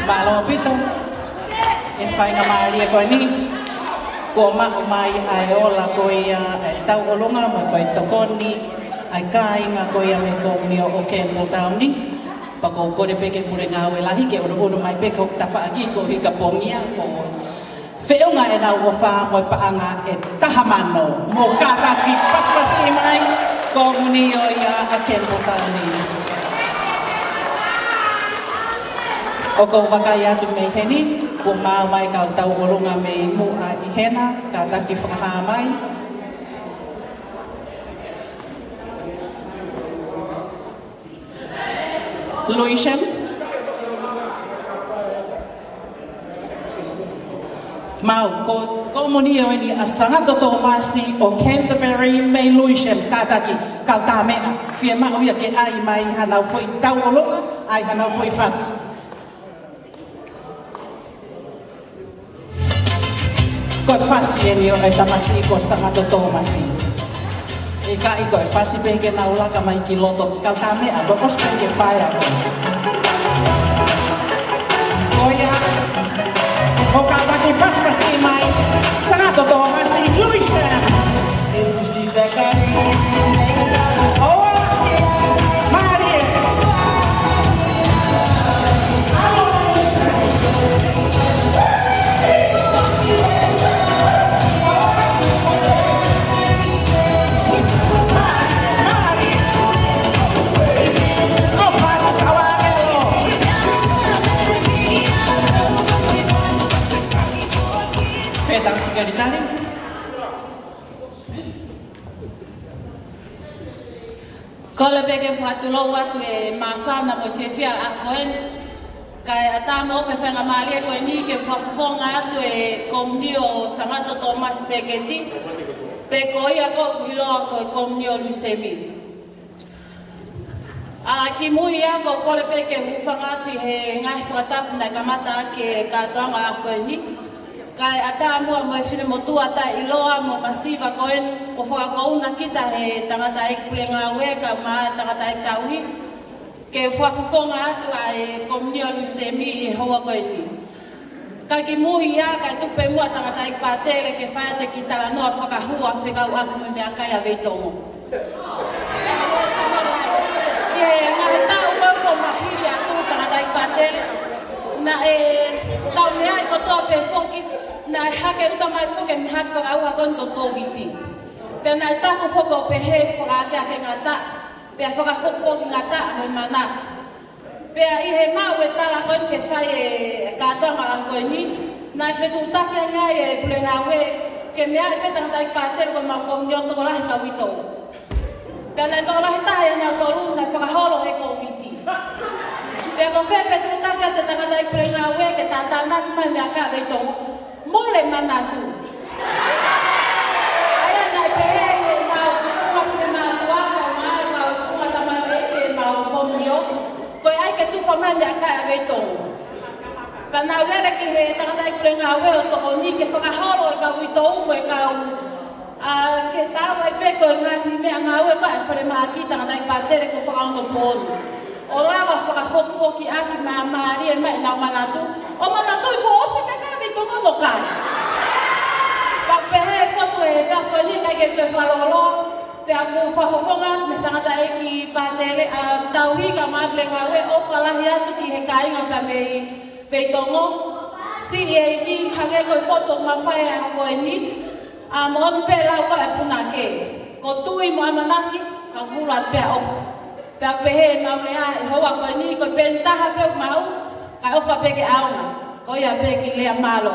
Mālō ʻaupito. ʻE faingamālie ko eni, kuo maʻu mai ʻa e ola ko ia ʻa e tauʻolunga mo e ko e tokoni ʻa e kāinga ko ia mei he Komiunitī ʻo Kemipuletauni. Pea ʻoku ou kole pē ki he pule ngāue lahi ke ʻunuʻunu mai pē ki hoku tafaʻaki ko Hikapongia, ko e feʻunga ʻenau ʻofa mo e paʻanga ʻe taha mano mo kātaki pasipasi mai, ko e Komiunio ia ʻa Campbelltown. ʻOku ou vakai atu mei heni, kuo maau mai e kau tauʻolunga mei muʻa ʻi hena, kātaki fakahā mai. Lewisham. Maau, ko e Komiunio eni ʻa Sangato Tōmasi ʻo Canterbury mei Lewisham, kātaki, kau tā meʻa, fiemaʻu ia ke ʻai mai hanau foʻi tauʻolunga, ʻai hanau foʻi fasi. Ko e fasi eni ʻo e tamasiʻi ko Sangato Tōmasi. ʻIkai ko e fasi pē ke nau laka mai ki loto, kau tā meʻa, ko e ʻosi pē ke fai ʻa. Ko ia, ʻo kātaki pasipasi mai, Sangato Tōmasi, Lewisham. Fetau Sekelitali. Kole pē ke fakatulou atu e māfana mo e fiefia ʻa ko eni. Kae ʻatā moʻoku e faingamālie ko eni ke fakafofonga atu e Komiunio Sangato Tōmasi Peketi, pe ko ia ʻoku ʻiloa ko e Komiunio Luisemi. ʻA, kimui ia ʻoku ou kole pē ke u hūfanga atu ʻi he ngaahi fakatapu naʻe kamata ʻaki e kātoanga ʻa ko eni. Kae ʻatā muʻa mo e finemotuʻa taʻeʻiloa mo masiva ko eni, kuo fakakouna kita ʻe he tangataʻeiki pule ngāue, kae ʻumaʻā e tangataʻeiki tauhi, ke fakafofonga atu ʻa e Komiunio Luisemi ʻi he houa ko eni. Kae kimui ia, kae tuku pē muʻa tangataʻeiki pātele ke fai atu e kiʻi talanoa fakahua fekauʻaki mo e meʻakai ʻa Veitongo. ʻI he ngaahi taʻu ko ē kuo mā hili atu, tangataʻeiki pātele, naʻe tau meʻa ai kotoa pē foki, naʻe hake ʻuta mai foki e mahaki fakaʻauha ko eni ko e Kōviti. Pea naʻe taku foki ʻo pehē fakaakeake ngata, pea fakafokifoki ngata mo e manatu. Pea ʻi he maʻu e tala ko eni ke fai e kātoanga ʻa ko eni, naʻe fetuʻutaki ange ai e pule ngāue ke meʻa ai pē tangataʻeiki pātele ko ʻemau Komiunio tokolahi kau uitou. Pea naʻe tokolahi taha ʻia nautolu naʻe fakaholo he Kōviti. Pea ko e fetuʻutaki atu e tangataʻeiki pule ngāue ke tātānaki mai e meʻakai ʻa Veitongo, mole manatu. ʻA ia naʻe pehē ʻe heʻemau tufunga finemātuʻa kae ʻumaʻā e kau tufunga tamaioʻeiki ʻemau Komiunio, ko e ʻai ke tufa mai e meʻakai ʻa Veitongo. Pea nau lele ki he tangataʻeiki pule ngāue ʻo tokoni ke fakaholo e kau uitou mo e kau, ʻa, ke tau ai pē ko e ngaahi meʻangāue ko ē ʻa e falemahaki, tangataʻeiki pātele kuo fakaongoongo. ʻO lava fakafokifokiʻaki māmālie mai ʻenau manatu. ʻO manatuʻi kuo ʻosi e meʻakai ʻa Veitongo hono kai. Pea pehē foki ʻe he kau ko eni ʻikai ke toe fakalōloa. Pea ʻoku fakafofonga atu e tangataʻeiki pātele, ʻa, tauhi kae ʻumaʻā e pule ngāue, ʻofa lahi atu ki he kāinga pea mei Veitongo. Siʻi e ivi hangē ko e foto ʻoku mafai ʻa ko eni. ʻA, moʻoni pē lau ko ē ʻa e punake. Ko e tui mo e ʻamanaki, ka kuo hulu atu pē ʻa e ʻofa. Pea ʻoku pehē ʻemau lea ʻi he houa ko eni, ko e peni taha pē ʻoku maʻu, kae ʻofa pē ke ʻaonga. Ko ia pē ki lea, mālō.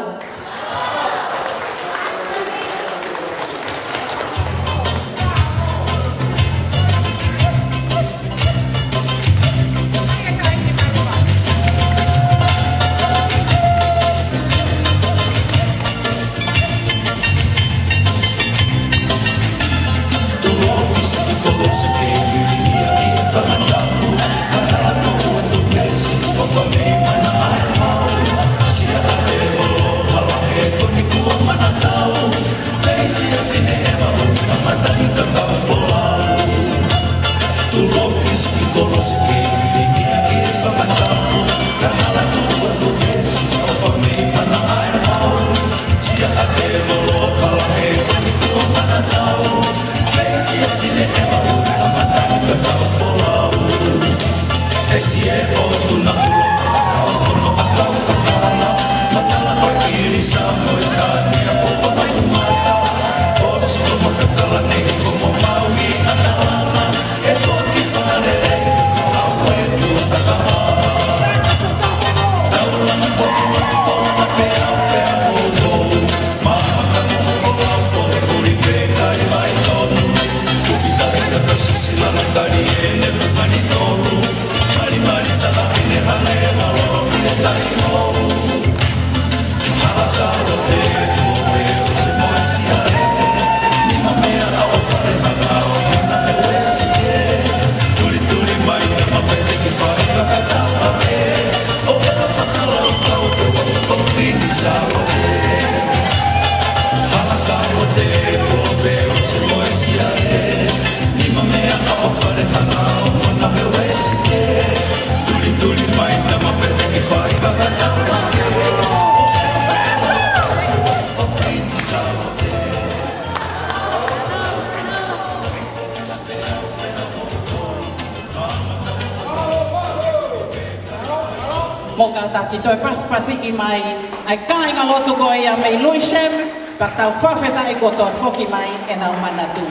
Mou kātaki toe pasipasiʻi mai ʻa e kāingalotu ko ia mei Lewisham, pea tau fakafetaʻi kuo toe foki mai ʻenau manatu.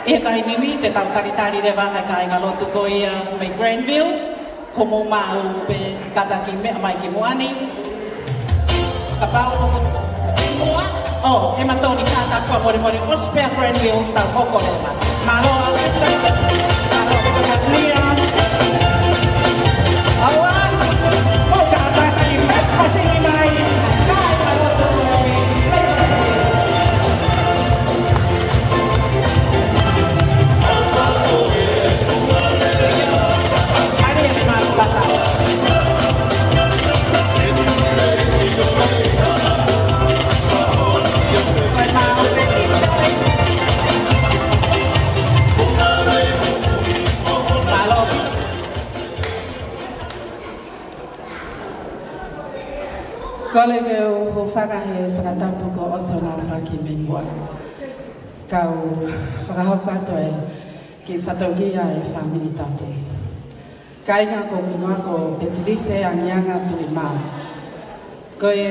ʻI he taimi ni te tau talitali leva ʻa e kāingalotu ko ia mei Granville, ko mou maʻu pē kātaki meʻa mai ki muʻa ni. Kapau ʻoku, ʻo, ʻe matoni kātaki fakamolemole ʻosi pē ʻa Granville tau hoko leva. Mālō ʻaupito. Mālō ʻaupito kia Lia. ʻAua, mou kātaki pasipasiʻi mai. Kāingalotu ko ia. Kole ke u hūfanga he fakatapu kuo ʻosi hono fakahoko mei muʻa. Kau fakahoko atu e kiʻi fatongia ʻa e fāmili tapu. Kāinga, ko hoku hingoa ko Petilise Angianga Tuʻimā. Ko e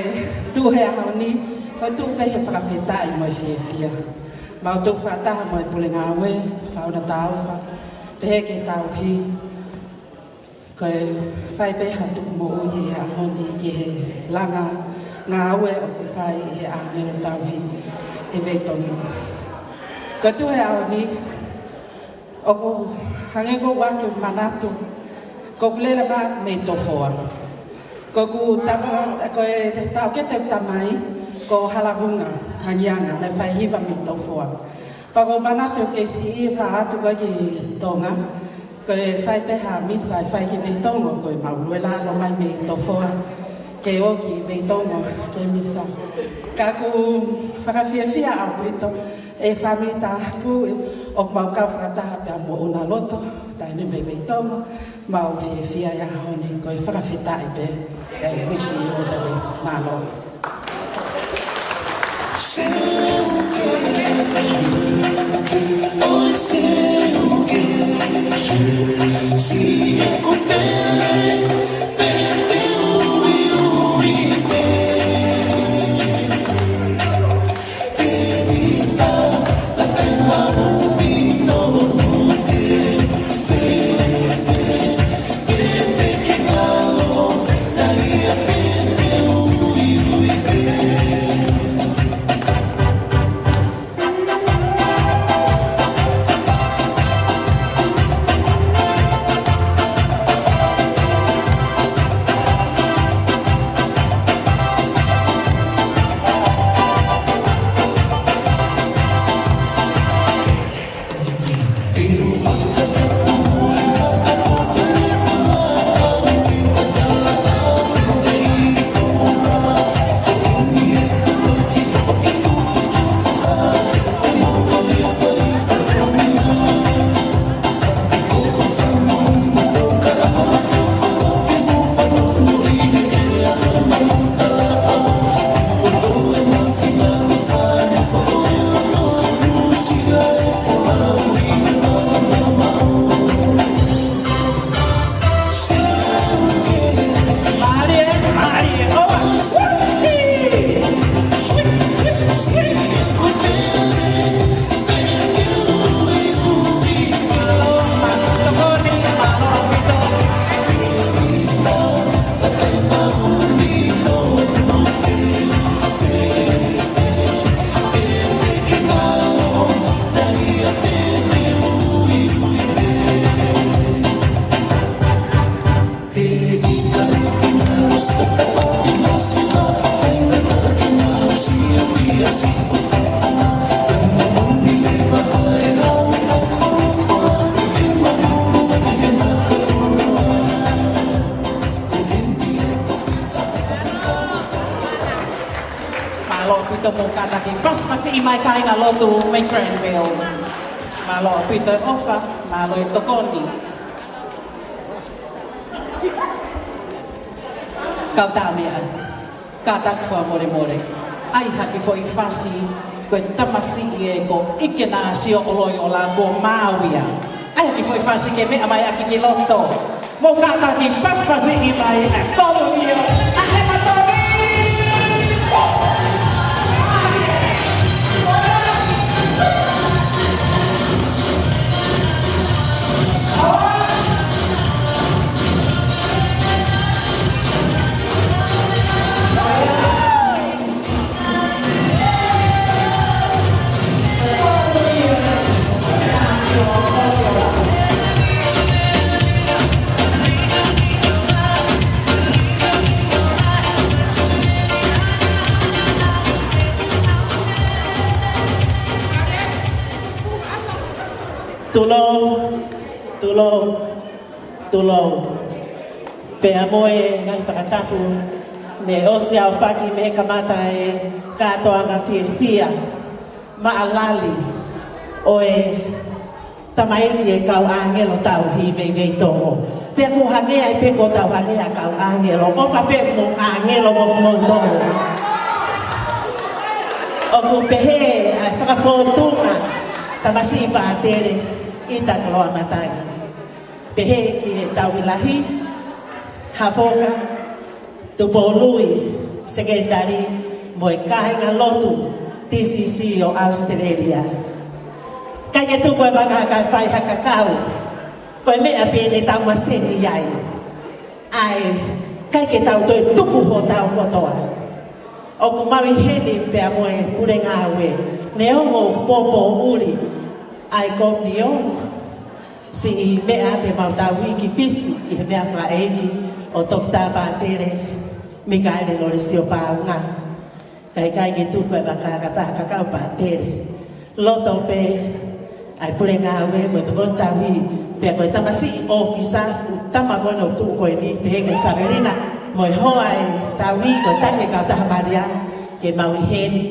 tuʻu he ʻaho ni, ko e tuʻu pē he fakafetaʻi mo e fiefia. Mau tuʻu fakataha mo e pule ngāue, Fauna Taofa, pehē ki he tauhi. Ko e fai pē ha tuku moʻui he ʻaho ni ki he langa ngāue ʻoku fai ʻe he ʻāngelo tauhi ʻi Veitongo. Ko e tuʻu he ʻaho ni, ʻoku hangē ko ʻeku manatu, ko ʻeku lele mai mei Tofoa. Ko ʻeku tama, ko e taʻokete ʻeku tamai, ko Halavunga Angianga, naʻe fai hiva mei Tofoa. Pea ʻoku ou manatu ʻeku kei siʻi ʻi he faʻahi atu ko ē ki Tonga, ko e fai pē ha misa ʻe fai ki Veitongo, ko ʻemau lue lalo mai mei Tofoa ke ō ki Veitongo ki he misa. Ka ʻoku fakafiefia ʻaupito e fāmili tapu, ʻoku mau kau fakataha pē ʻa Moʻunaloto, taʻahine mei Veitongo, mau fiefia he ʻaho ni, ko e fakafetaʻi pē, and wishing you all the best. Mālō. Mou kātaki pasipasiʻi mai kāinga lotu mei Granville. Mālō ʻaupito e ʻofa, mālō e tokoni. Kau Tāmeʻa, kātaki fakamolemole. ʻAi ha kiʻi foʻi fasi, ko e tamasiʻi ē ko Ikenasio ʻo Loiola kuo maau ia. ʻAi ha kiʻi foʻi fasi ke meʻa mai ʻaki ki loto. Mou kātaki pasipasiʻi mai e kolo ia ʻa ʻEmatoni. Tulou, tulou, tulou. Pea mo e ngaahi fakatapu, ne ʻosi ʻaofaki mei he kamata e kātoanga fiefia maʻa lali ʻo e tamaiki e kau ʻāngelo tauhi mei Veitongo. Pea kuo hangē ai pē kuo tau hangē ha kau ʻāngelo, ʻofa pē mo ʻāngelo mo kimoutolu. ʻOku pehē ʻa e fakafōtunga tamasiʻi pātele ʻi Takaloa Matangi. Pehē ki he tauhi lahi, Hafoka, Tupou Lui, Sekelitali, mo e kāinga lotu T C C ʻo ʻAositelēlia. ʻIkai ke tuku e vaka kae fai ha kakau, ko e meʻa pē ne tau maseni ai. ʻAi, ʻikai ke tau toe tuku hotau kotoa. ʻOku mau ʻi heni pea mo e pule ngāue, neongo poupou ʻuli ʻa e komiunitī, siʻi meʻa te mau tauhi ki Fisi, ki he meʻa fakaʻeiki ʻo Toketā Pātele Mikaele Lolesio Paunga. Ka ʻikai ke tuku e vaka kae fai ha kakau pātele. Loto pē ʻa e pule ngāue mo e tokoni tauhi, pea ko e tamasiʻi ʻōfisa, tama ko ena ʻoku tuʻu ko eni, pehē kia Savelina, mo e hoa e tauhi, ko e taki e kautaha Malia, ke mau ʻi heni,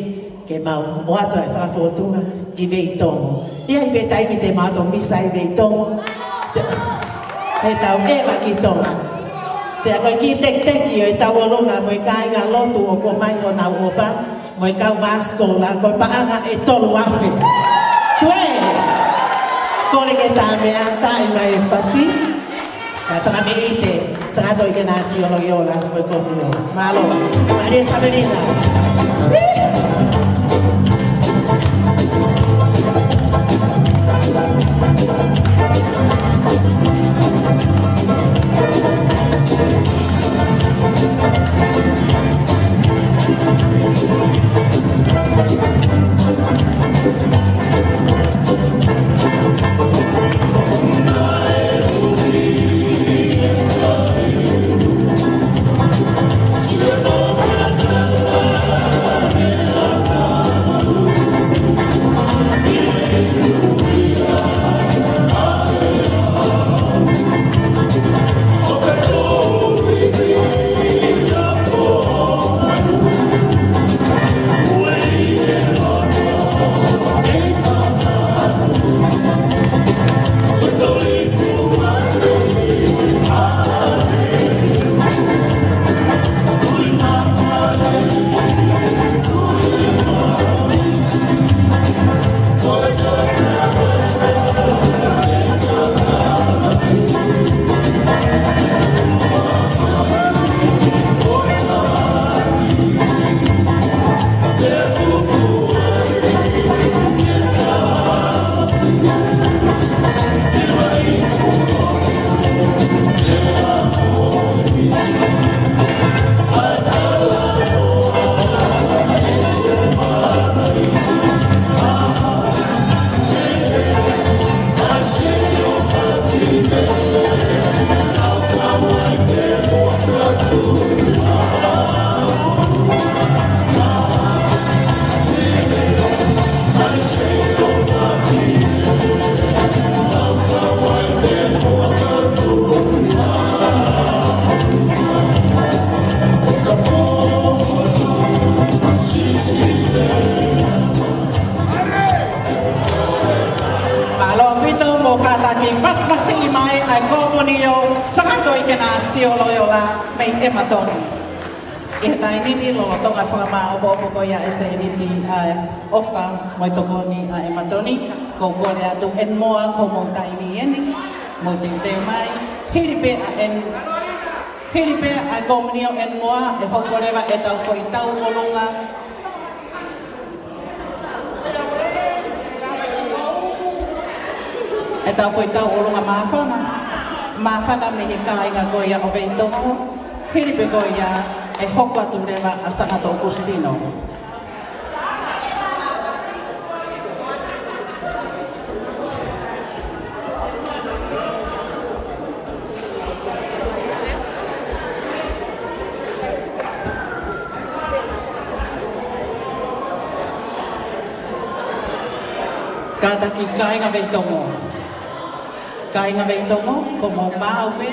ke mau ʻoatu e fakafōtunga ki Veitongo. ʻI ai pē taimi te mau toe misa ʻi Veitongo. He tau ʻeva ki Tonga. Pea ko e kiʻi tekiteki ʻo e tauʻolunga mo e kāinga lotu ʻoku ʻomai honau ʻofa, mo e kau māsikola, ko e paʻanga ʻe tolu afe. Tuē, kole ke Tāmeʻa, taaʻi mai e fasi. Ka tanga me ite, Sangato Ikenasio Loiola, mo e komiunitī. Mālō, Malia Savelina. Sakato Ikenasio Loiola mei ʻEmatoni. ʻI he taimi ni, lolotonga fakamaʻopoʻopo ko ia e sēniti ʻa e ʻofa mo e tokoni ʻa ʻEmatoni, ʻoku ou kole atu ʻEni Moa, ko hoʻomou taimi eni, mou teuteu mai. Hili pē ʻa ʻEni, hili pē ʻa e komiunio ʻEni Moa, ʻe hoko leva ʻetau foʻi tauʻolunga, ʻetau foʻi tauʻolunga māfana, māfana mei he kāinga ko ia ʻo Veitongo, hili pē ko ia ʻe hoko atu leva ʻa Sakato ʻOkusitino. Kātaki kāinga Veitongo. Kāinga Veitongo, ko hoʻomou maʻu pē.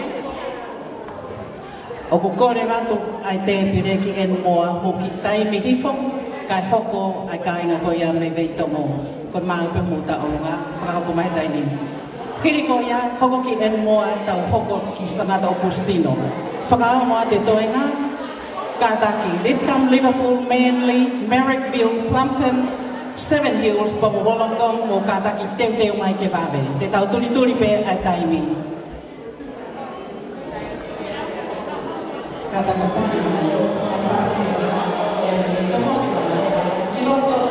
ʻOku ou kole atu ʻa e tēpile ki ʻEni Moa, mou kiʻi taimi hifo, kae hoko ʻa e kāinga ko ia mei Veitongo. Ko e maʻu pē hoʻomou tauʻolunga, fakahoko mai taimi ni. Hili ko ia, hoko ki ʻEni Moa, tau hoko ki Sakato ʻOkusitino. Fakaongo atu e toenga, kātaki Lidcombe, Liverpool, Manly, Marrickville, Plumpton, Seven Hills, pea mo Wollongong, mou kātaki teuteu mai ke vave. Te tau tulituli pē ʻa e taimi. Kātaki mai, ʻa e fasi, ʻe, ʻe, ʻe, ʻe, ʻe, ʻe, ʻe, ʻe, ʻe, ʻe, ʻe,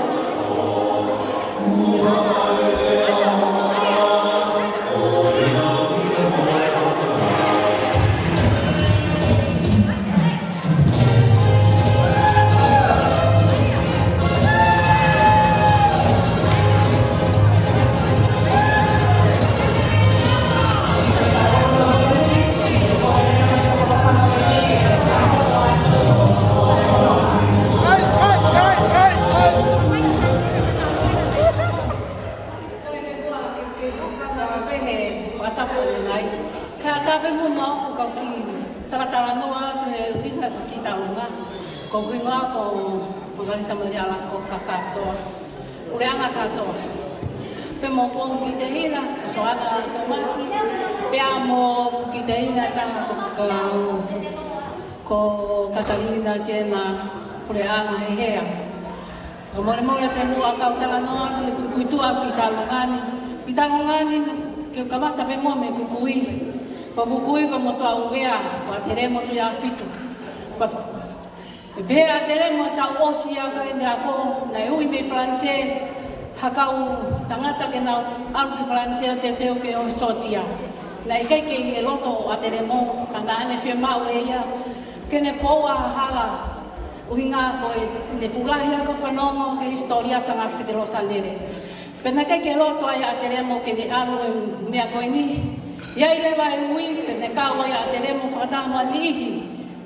Ka tapu ʻanenai. Ka tapu mo mau ko kau kiʻi talatalanoa atu he ʻuhinga ki taunga. Ko e ʻuhinga ko Makalita Maliala ko Kakatoa. Puleʻanga Katoa. Pea mo Kuongi Kitehina, ko Soana Tomasi. Pea mo Kitehina tama ko, ko, ko Katalina Siena Puleʻanga Hehea. Ka molemole pē muʻa kau talanoa ki he kukuituʻa ki taunga ni. Ki taunga ni, ke kamata pē muʻa mei Kukui. Ko Kukui ko e motuʻa ʻUvea, ko ʻAtelemo Tuʻiʻāfitu. Ko e pehē ʻa ʻAtelemo taʻu ʻosi ia ka ʻene ako, naʻe ui mei Falanisē, ha kau tangata ke nau ʻalu ki Falanisē ʻo teuteu ke ō he sōtia. Naʻe ʻikai ke ʻi he loto ʻo ʻAtelemo, ka naʻa ne fiemaʻu ʻe ia ke ne foua ha hala. ʻUhinga ko ʻene fuʻu lahi ʻa e fanongo ki he hisitōlia ʻa Sanga Petelō Sanele. Pea naʻe ʻikai ke loto ai ʻa ʻAtelemo ke ne ʻalu he meʻa ko eni. ʻI ai leva e ui, pea ne kau ai ʻa ʻAtelemo fakataha mo e niʻihi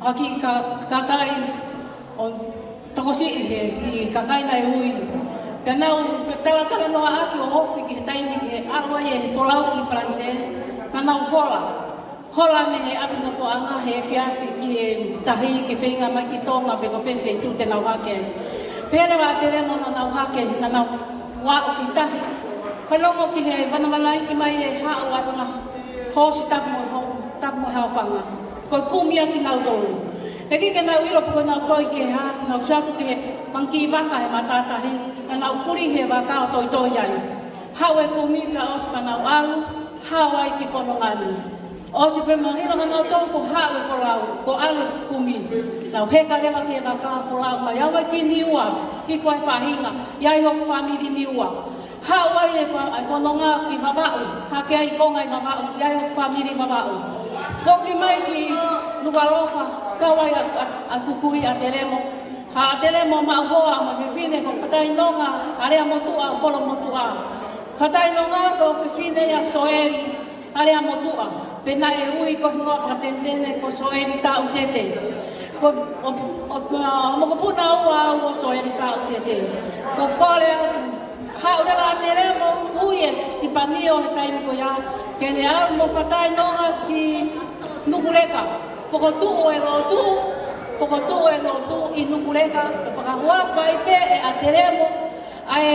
ʻo e kiʻi ka-, kakai ʻo tokosiʻi he kiʻi kakai naʻe ui. Pea nau fetalatalanoaʻaki ʻo ofi ki he taimi ki he ʻalu ai e folau ki Falanisē, naʻa nau hola. Hola mei he ʻapi nofoʻanga he efiafi ki he tahi ke feinga mai ki Tonga pe ko fē feituʻu te nau hake ai. Pehē leva ʻa ʻAtelemo naʻa nau hake, naʻa nau ō ʻo aʻu ki tahi. Fanongo ki he vanavanaiki mai e haʻu ʻa e fanga hoosi tapu mo e ho-, tapu mo e haofanga. Ko e kumi ia kinautolu. ʻIkai ke nau ʻilo pe ko e nau toi ki he hā, nau sio atu ki he fanga kiʻi vaka he matātahi, naʻa nau fuli he vaka ʻo toitoi ai. Haʻu e kumi pea ʻosi pea nau ʻalu, haʻu ai ki fononga ni. ʻOsi pē mahino kinautolu kuo haʻu e folau, kuo ʻalu e kumi. Nau heka leva ki he vaka ʻo folau mai, ʻalu ai ki Niua, hifo ai e faʻahinga, ʻi ai hoku fāmili Niua. Haʻu ai e fa-, ʻa e fononga ki Vavaʻu, hake ai konga ʻi Vavaʻu, ʻi ai hoku fāmili Vavaʻu. Foki mai ki Nukuʻalofa, kau ai ʻa, ʻa, ʻa Kukui ʻa ʻAtelemo. Haʻu ʻa ʻAtelemo maʻu hoa mo e fefine ko Fatainonga, ʻa Leamotuʻa, Kolomotuʻa. Fatainonga ko e fefine ia ʻo Soeli, ʻa Leamotuʻa, pea naʻe ui ko e hingoa fakatenetene ko Soeli Taʻutete. Ko e, ʻo, ʻo, ʻo mokopuna ua au ʻo Soeli Taʻutete. Ko e kole atu, haʻu leva ʻa ʻAtelemo, ui e Tipanio he taimi ko ia, ke ne ʻalu mo Fatainonga ki Nukuleka. Fokotuʻu e lotu, fokotuʻu e lotu ʻi Nukuleka, fakahuafa ai pē ʻe ʻAtelemo ʻa e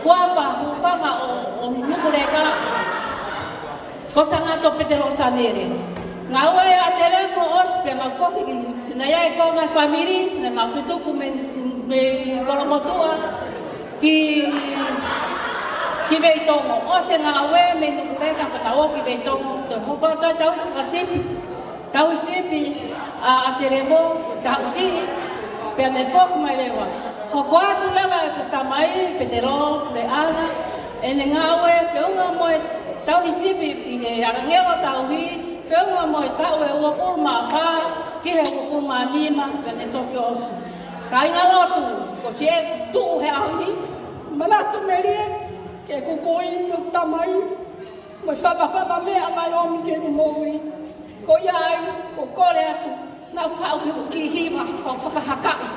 huafa hūfanga ʻo, ʻo Nukuleka, ko Sangato Petelō Sanele. Ngāue ʻa Telemo ʻosi pea mau foki ki, ki nai ai ko e ngaahi fāmili, naʻa mau fetuku mei, mei Kolomotuʻa ki, ki Veitongo. ʻOsi e ngāue mei Nukuleka pea mau ō ki Veitongo. Toe hoko atu e tauhi fakasipi, tauhi sipi ʻa, ʻa Telemo, tauhi siʻi, pea ne foki mai leva. Hoko atu leva ʻeku tamai, Petelo Puleʻanga, ʻene ngāue, feʻunga mo e tauhi sipi ʻi he ʻAlangelo Tauhi, feʻunga mo e taʻu ʻe uofulu mā fā ki he uofulu mā nima, pea ne toki ʻosi. Kāinga lotu, ko siʻeku tuʻu he ʻaho ni, manatu melie ki heʻeku kui mo e tamai, mo e fakafakameʻa mai ʻo ʻomi ki heʻeku moʻui. Ko ia ai, ʻoku ou kole atu, naʻa faʻu ki heʻeku kiʻi hiva, ʻo fakahakaʻi.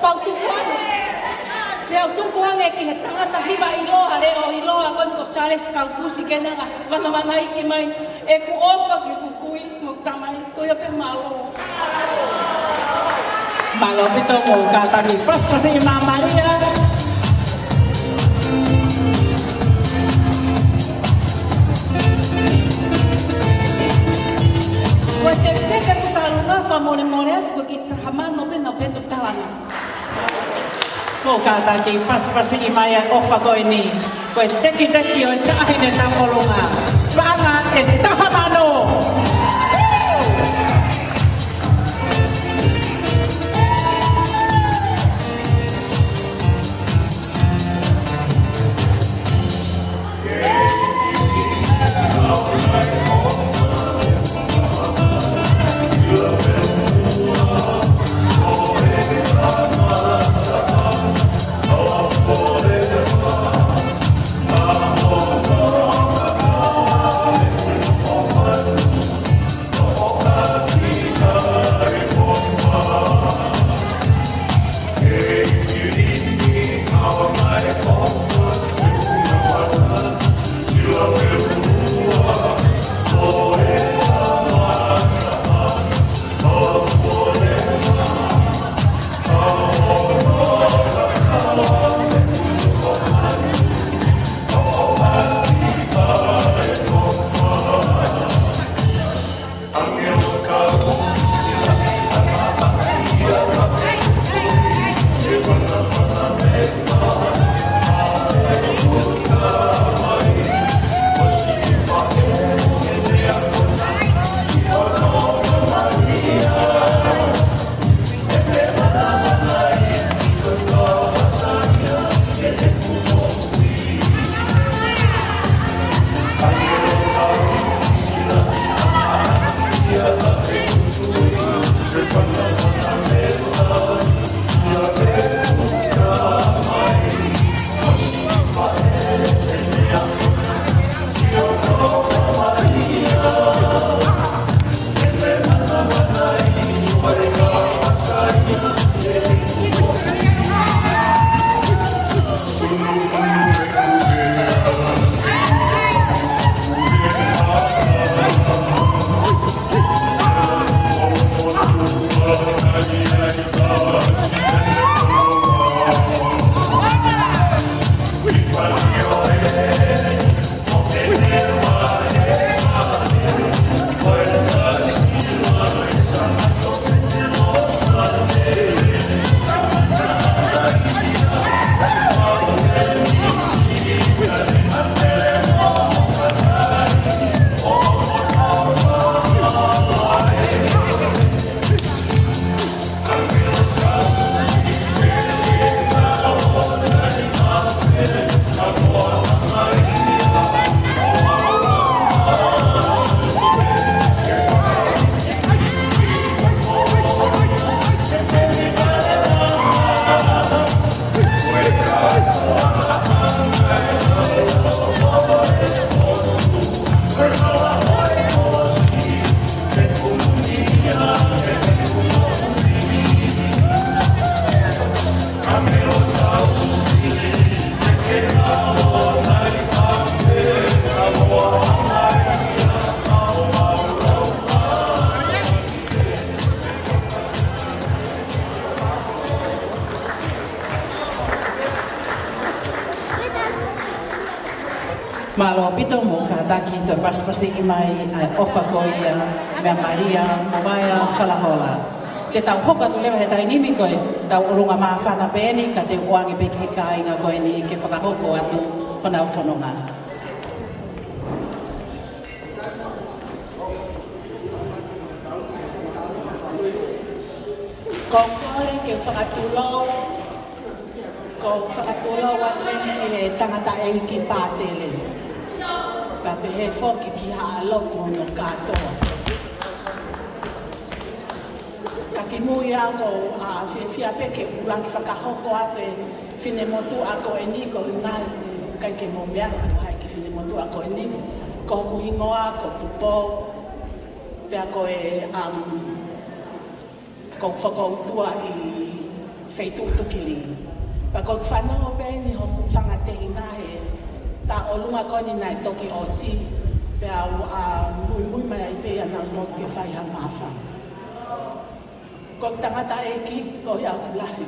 Pea u tukuange. Pea u tukuange ki he tangata hiva ʻiloa, leʻo ʻiloa, ko eni ko Salesi Kaufusi ke ne hanga ʻo vanavanaiki mai ʻeku ʻofa ki heʻeku kui mo e tamai, ko ia pē, mālō. Mālō ʻaupito, mou kātaki pasipasi ʻi māmālia. Ko e teketeke ʻeku talanoa, fakamolemole atu, ko e kiʻi taha mano pē naʻa ku pehē ʻeku talanoa. Mou kātaki pasipasi ʻi mai ʻa e ʻofa ko eni. Ko e teketeke ʻo e taʻahine taukolonga. Paʻanga ʻe taha mano. Mālō ʻaupito, mou kā Taki toe pasipasiʻi mai ʻa e ʻofa ko ia meia Malia mo Vaea Falahola. Ke tau hoko atu leva he taimi ni ko ʻetau ʻolunga māfana pē eni, ka te u ʻoange pē ki he kāinga ko eni ke fakahoko atu honau fononga. Ko e kole ke fakatulou, ko e fakatulou atu eni ki he tangataʻeiki pātele. Pea pehē foki ki haʻa lotu hono kātoa. Ka kimui au ʻoku ou fiefia pē ke u ʻuluaki fakahoko atu e finemotuʻa ko eni, ko e ngaahi kai ke mo mea ko hai ki finemotuʻa ko eni. Ko hoku hingoa ko Tupou. Pea ko e, um, ko e fokoutua ʻi Feituʻu Tukilī. Pea ko e fanongo pē eni hoku fanga tehina he taʻu ʻolunga ko eni naʻe toki ʻosi. Pea u, a, muimui mai ai pē ia naʻa nau toki fai ha māfana. Ko e tangataʻeiki ko ia ʻoku lahi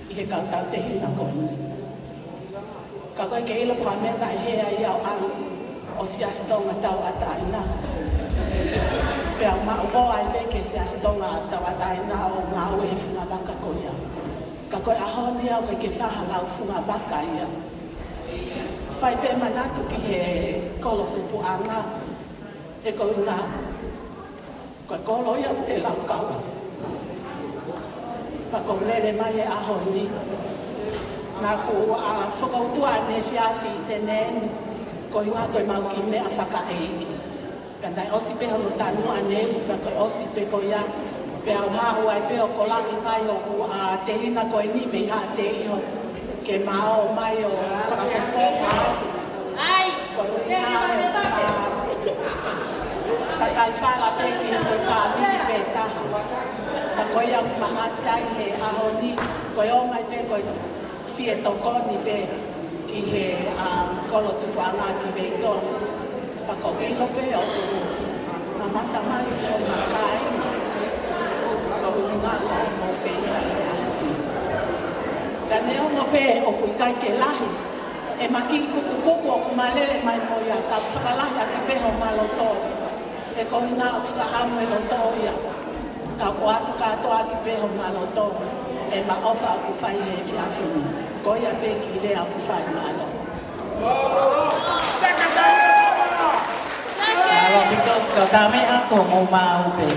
ʻi he kau tauhi tehina ko eni. Ka ko e ke ʻilo pē meʻa naʻe hē ai au ʻalu ʻo Siasi Tonga Tauʻatāina. Pea u maʻu pē ai pē ki he Siasi Tonga Tauʻatāina ʻo ngāue he fungavaka ko ia. Ka ko e ʻaho ni au ke ke faha lau fungavaka ia. Fai pē manatu ki he kolo tupuʻanga. He ko e ʻuhinga ko e kolo ia ʻoku te lau kau. Pea ko e lele mai he ʻaho ni. Naʻa ku, a, fokoutua ʻaneefiafi ʻi Senē ni. Ko e ʻuhinga ko e mau kiʻi meʻa fakaʻeiki. Ka naʻe ʻosi pē hono tanu ʻaneefiafi, pea ko e ʻosi pē ko ia. Pea u haʻu ai pē ʻo kolaʻi mai hoku, a, tehina ko eni mei Haʻateiho. Ke ma ō mai ʻo fakafofonga. Ko e ʻuhinga he, a, kakai fala pē ki he foʻi fāmili pē taha. Pea ko ia ʻoku ma ʻasi ai he ʻaho ni, ko e ō mai pē ko e fie tokoni pē ki he, a, kolo tupuʻanga ki Veitonga. Pea ko e ʻilo pē ʻoku mamata mai siʻo makai. Ko e ʻuhinga ko hoʻomou feinga ʻi he ʻaho ni. Ka neongo pē ʻoku ʻikai ke lahi ʻema kiʻi kukukuku ʻoku ma lele mai mo ia, ka ʻoku fakalahi ʻaki pē homa loto. He ko e ʻuhinga ʻoku fakaʻamu e loto ia. Ka ʻoku ʻoatu kātoa ʻaki pē homa loto ʻema ʻofa ʻoku fai he efiafi ni. Ko ia pē kiʻi lea ʻoku fai, mālō. Mālō ʻaupito, ka tā meʻa ko mo mau pē.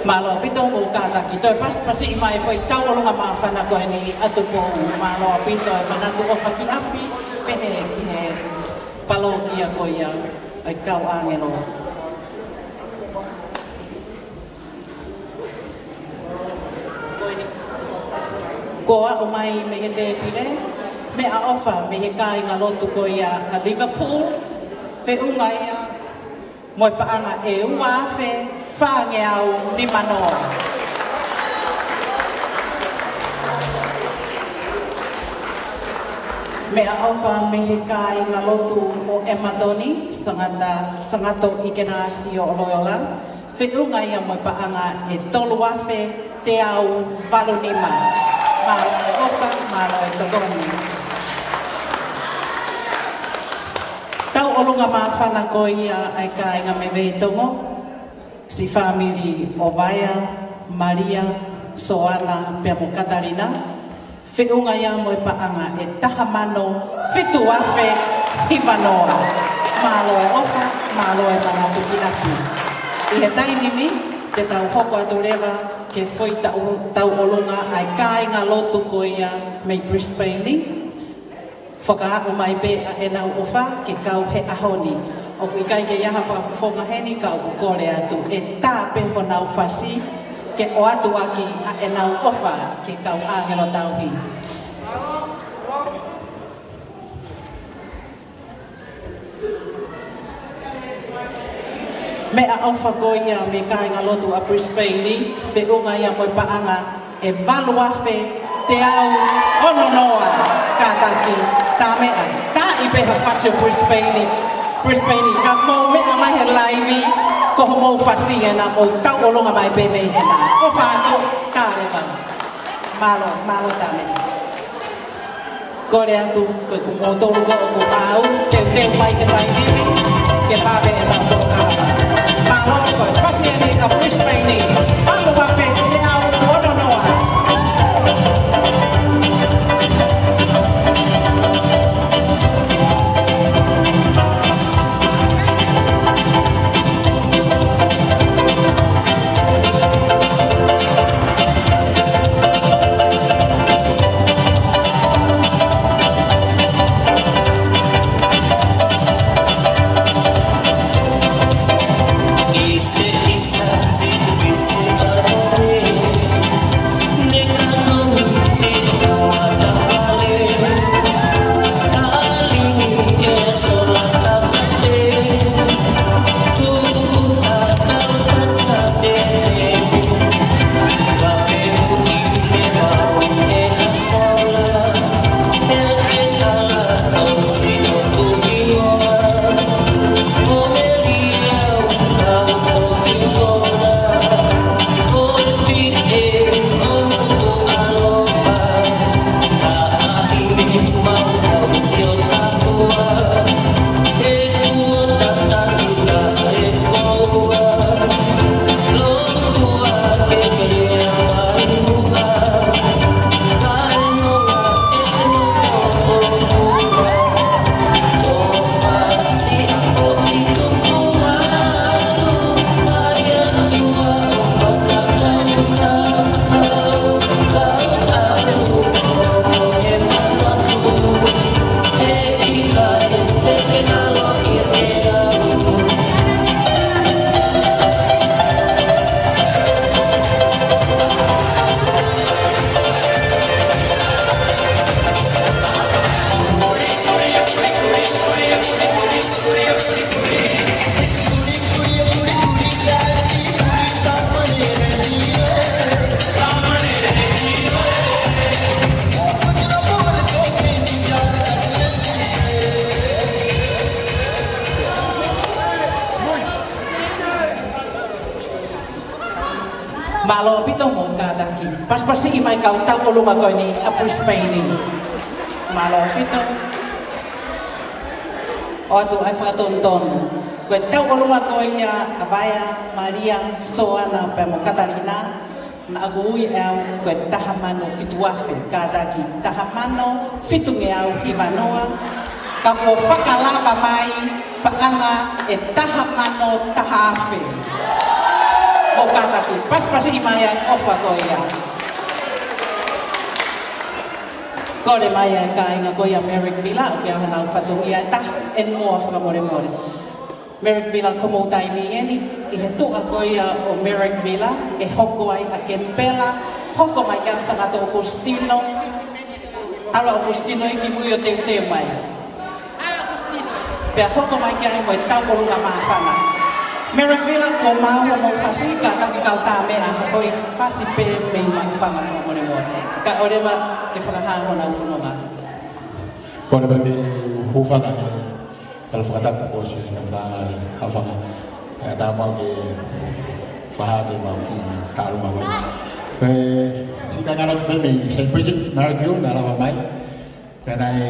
Mālō ʻaupito mo e kātaki. Toe pasipasiʻi mai foʻi tauʻolunga māfana ko eni ʻa Tupou. Mālō ʻaupito e manatu ʻofa ki ʻapi, pehē ki he palōkia ko ia ʻa e kau ʻāngelo. Ko eni. Kuo aʻu mai mei he tēpile, meʻaʻofa mei he kāingalotu ko ia ʻa Liverpool, feʻunga ia mo e paʻanga ʻe ua afe fāngeau nimanoa. Meʻaʻofa mei he kāingalotu ʻo ʻEmatoni, Sangata, Sangato ʻIkenasio Loyola, feʻunga ia mo e paʻanga ʻe tolu afe teau valu nima. Mālō e ʻofa, mālō e tokoni. Tauʻolunga māfana ko ia ʻa e kāinga mei Veitongo, siʻi fāmili ʻo Vaea, Malia, Soana, pea mo Katalina, feʻunga ia mo e paʻanga ʻe taha mano fitu afe hivanoa. Mālō e ʻofa, mālō e manatu ki ʻapi. ʻI he taimi ni, te tau hoko atu leva ki he foʻi tau, tauʻolunga ʻa e kāingalotu ko ia mei Brisbane ni. Fakaaʻu mai pē ʻa ʻenau ʻofa ke kau he ʻaho ni. ʻOku ʻikai ke ʻi ai ha fakafofonga heni ka ʻoku kole atu ʻe tā pē honau fasi ke ʻoatu ʻaki ʻa ʻenau ʻofa ki he kau ʻāngelo tauhi. Meʻaʻofa ko ia mei he kāingalotu ʻa Brisbane ni, feʻunga ia mo e paʻanga ʻe valu afe teau ono noa. Kātaki, tā meʻa, tā ʻi pē ha fasi ʻo Brisbane ni, Brisbane ni, ka mou meʻa mai he laivi, ko homou fasi ena, mou tauʻolunga mai pē mei hena. ʻOfa atu, tā leva. Mālō, mālō tā meʻa. Kole atu, ko e kuo mou tolu ko ʻoku mau, teuteu mai ke tai timi, ke pāpē e tau tō kāpā. Mālō ko e fasi eni ʻa Brisbane ni, pamu wape te au ono noa. Mālō ʻaupito mo kātaki. Pasipasiʻi mai kau tauʻolunga ko eni ʻa Brisbane ni. Mālō ʻaupito. ʻOatu ai fakatonutonu. Ko e tauʻolunga ko ia ʻa Vaea, Malia, Soana, pea mo Katalina. Naʻa ku ui ʻe au ko e taha mano fitu afe, kātaki, taha mano fitungeau hivanoa, ka kuo fakalava mai paʻanga ʻe taha mano taha afe. Mou kātaki pasipasiʻi mai ʻa e ʻofa ko ia. Kole mai ʻa e kāinga ko ia Merrick Villa, ʻoku ʻi ai honau fatongia ʻe taha, ʻeni mo e fakamolemole. Merrick Villa, ko hoʻomou taimi ʻeni, ʻi he tuʻa ko ia ʻo Merrick Villa, ʻe hoko ai ʻa Kemipela, hoko mai kia Sangato Okositino, ʻAlo Okositino ʻi ki mui ʻo teuteu mai. Pea hoko mai ki ai mo e Tauʻolunga Māfana. Merrick Villa, ko maua mo fasi ka tau ki kau tā meʻa ha foʻi fasi pē mei Maʻufanga fakamolemole. Kae ʻoleva ke fakahā honau fononga. Ko e pē ke hūfanga he tala fakatapu ko si ka mata ai hafanga. E tā mau ke faha te mau ki tālu mau. Pea si ka ngana pē mei Saint Bridget, Merrick Villa, naʻa lava mai. Pea naʻe,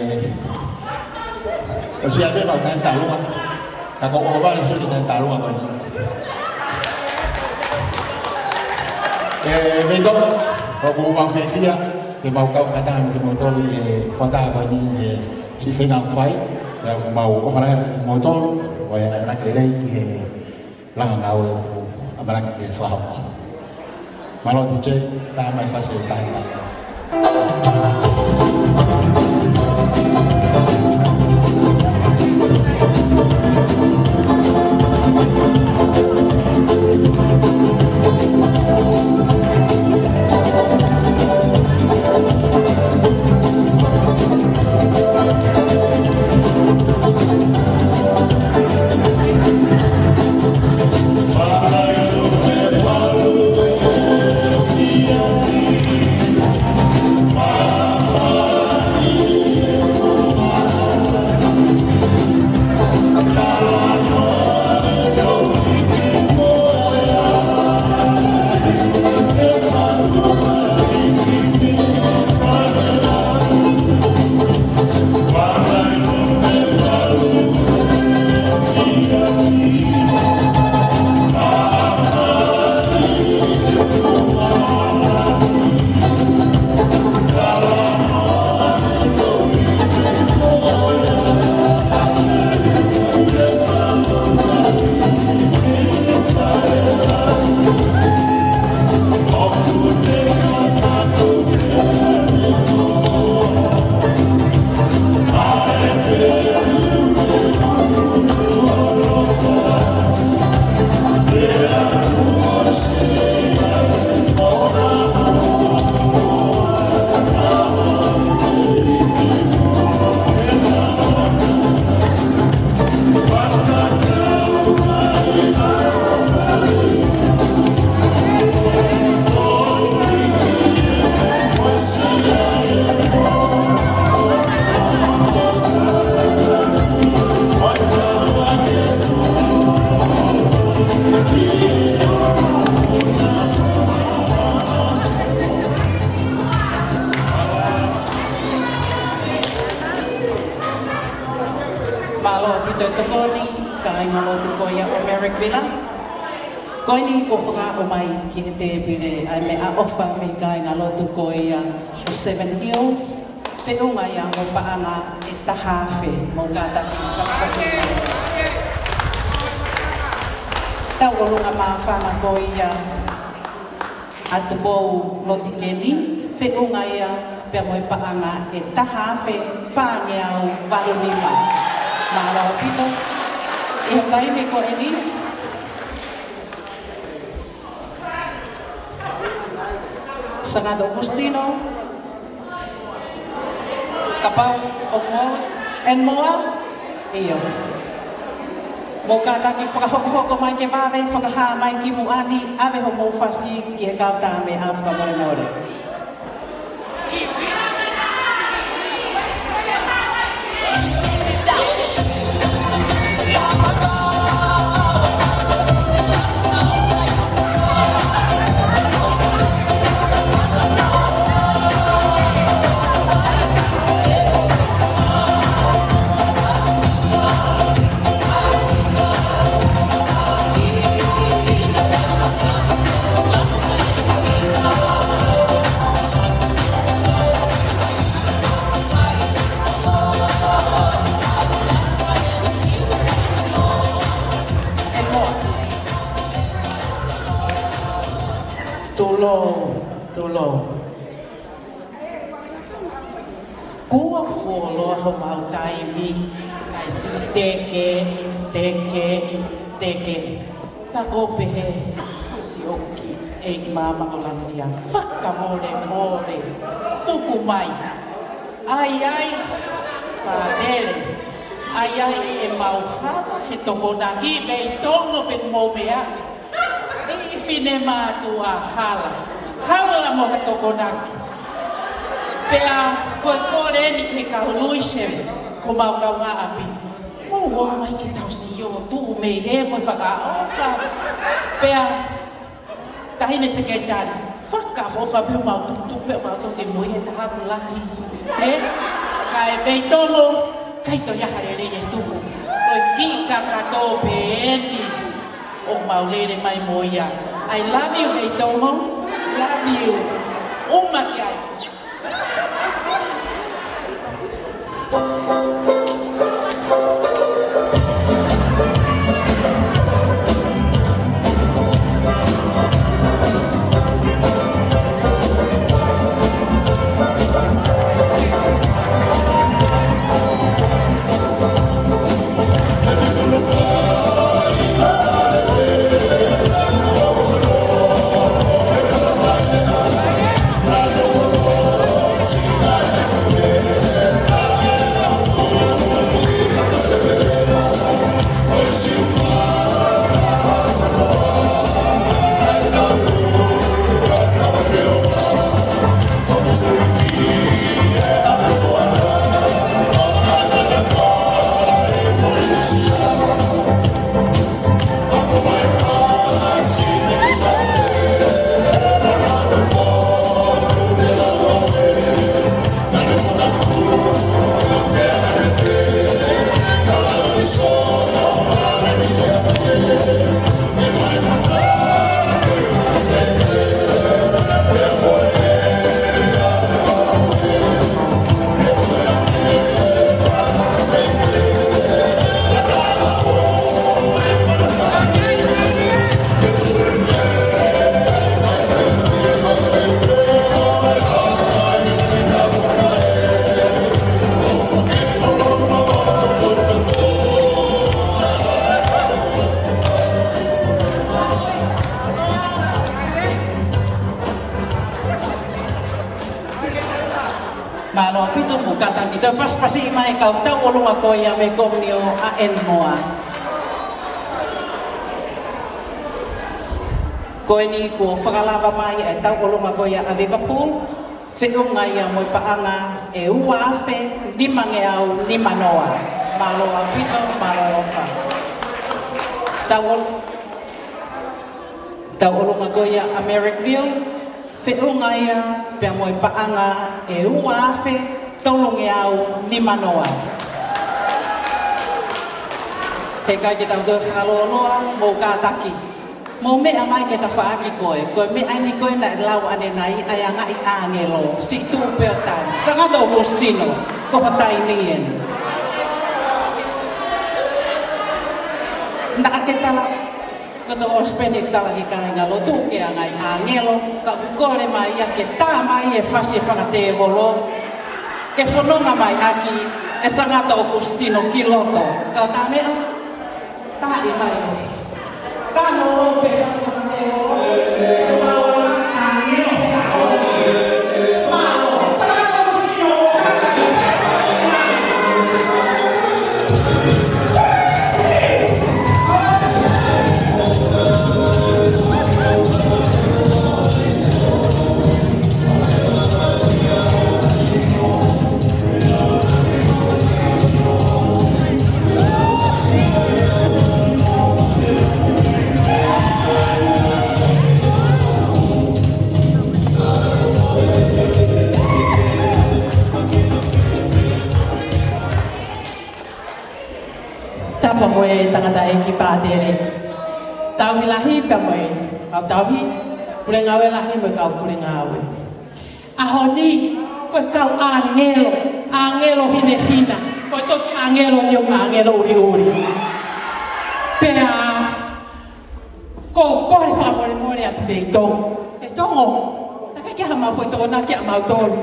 ʻosi ʻa pē mau taimi tālunga. Ka ko ʻo vale si taimi tālunga ko eni. E, mei tō, ʻoku mau fiefia ke mau kau fakataha mo kimoutolu ʻi he hoʻatā ko eni he siʻi feinga ʻoku fai. Pea mau ʻofa lahi atu kimoutolu, ʻo e ʻamanaki lelei ki he langa ngāue ʻoku ʻamanaki ke fakahoko. Mālō DJ, tā mai fasi ʻe taha. Mālō ʻaupito e tokoni, kāingalotu ko ia ʻo Merrick Villa. Ko eni kuo fakaʻomai ki he tēpile ʻa e meʻaʻofa mei he kāingalotu ko ia ʻo Seven Hills, feʻunga ia mo e paʻanga ʻe taha afe, mou kātaki pasipasi. Tauʻolunga Māfana ko ia ʻa Tupou Lotikeni, feʻunga ia pea mo e paʻanga ʻe taha afe fāngeau valu nima. Mālō ʻaupito. ʻI he taimi ko eni, Sangato Okositino, kapau ʻoku mou, ʻeni mo au, ʻio. Mou kātaki fakahokohoko mai ke vave, fakahā mai ki muʻa ni, ʻave hoʻomou fasi ki he kau tā meʻa fakamolemole. Tulou, tulou. Kuo fuoloa homau taimi, kae siʻi teke, teke, teke. Ka ko e pehē, siʻoku ʻEiki Māmani ʻo Langilangi, fakamolemole, tuku mai. ʻAi, ʻai, Pātele. ʻAi, ʻai, ʻemau hala he Tokonaki, mei Tonga pē mo mea. Siʻi finemātuʻa hala. Hala mo ha Tokonaki. Pea ko e kole eni ki he kau Luise, ko homau kaungāʻapi. Mou ō mai ke tau sio, tuʻu mei he mo e fakaʻofa. Pea, Taʻahine Sekelitali, fakaʻofoʻofa pē homau tukutuku pē homau toki mui he taha ʻaku lahi. Ē? Kae mei Tonga, ʻikai toe ʻi ai ha lelei ʻe tuku. Ko e kiʻi kakato pē eni. ʻOku mau lele mai mo ia. I love you, mei Tonga. Love you. ʻUma ki ai. Mālō ʻaupito, mou kātaki. Toe pasipasi mai e kau tauʻolunga ko ia mei he Komiuniti ʻa ʻEnimoa. Ko eni kuo fakalava mai e tauʻolunga ko ia ʻa Liverpool, feʻunga ia mo e paʻanga ʻe ua afe nimangeau nimanoa. Mālō ʻaupito, mālō ʻofa. Tauʻol-, tauʻolunga ko ia ʻa Marrickville, feʻunga ia pea mo e paʻanga ʻe ua afe tolungeau nimanoa. He ʻikai ke tau toe fakalōloa, mou kātaki. Mou meʻa mai ke tafaʻaki ko ē. Ko e meʻa eni ko ē naʻe lau ʻanenai ʻa e ngaahi ʻāngelo. Siʻi tuʻu pē ʻo tali. Sangato ʻOkusitino, ko ho taimi eni. Naʻa ke tala, ko e tau ʻosi pē eni tala ki he kāingalotu ke ʻa e ngaahi ʻāngelo, ka ʻoku kole mai ia ke tā mai e fasi ʻa e fanga tēvolo, ke fononga mai ʻaki e Sangato ʻOkusitino ki loto. Kau tā meʻa? Tāʻi mai. Ka nolo pe ka sa te o. Tapu mo e tangataʻeiki pātele. Tauhi lahi pea mo e kau tauhi, pule ngāue lahi mo e kau pule ngāue. ʻAho ni, ko e kau ʻāngelo, ʻāngelo hinehina, ko e toki ʻāngelo ni ʻoku ʻāngelo ʻuliʻuli. Pea, ko e kole fakamolemole atu mei Tonga, he Tongo, naʻe ʻikai ke ʻi ai haʻamau foʻi tokonaki ʻamautolu.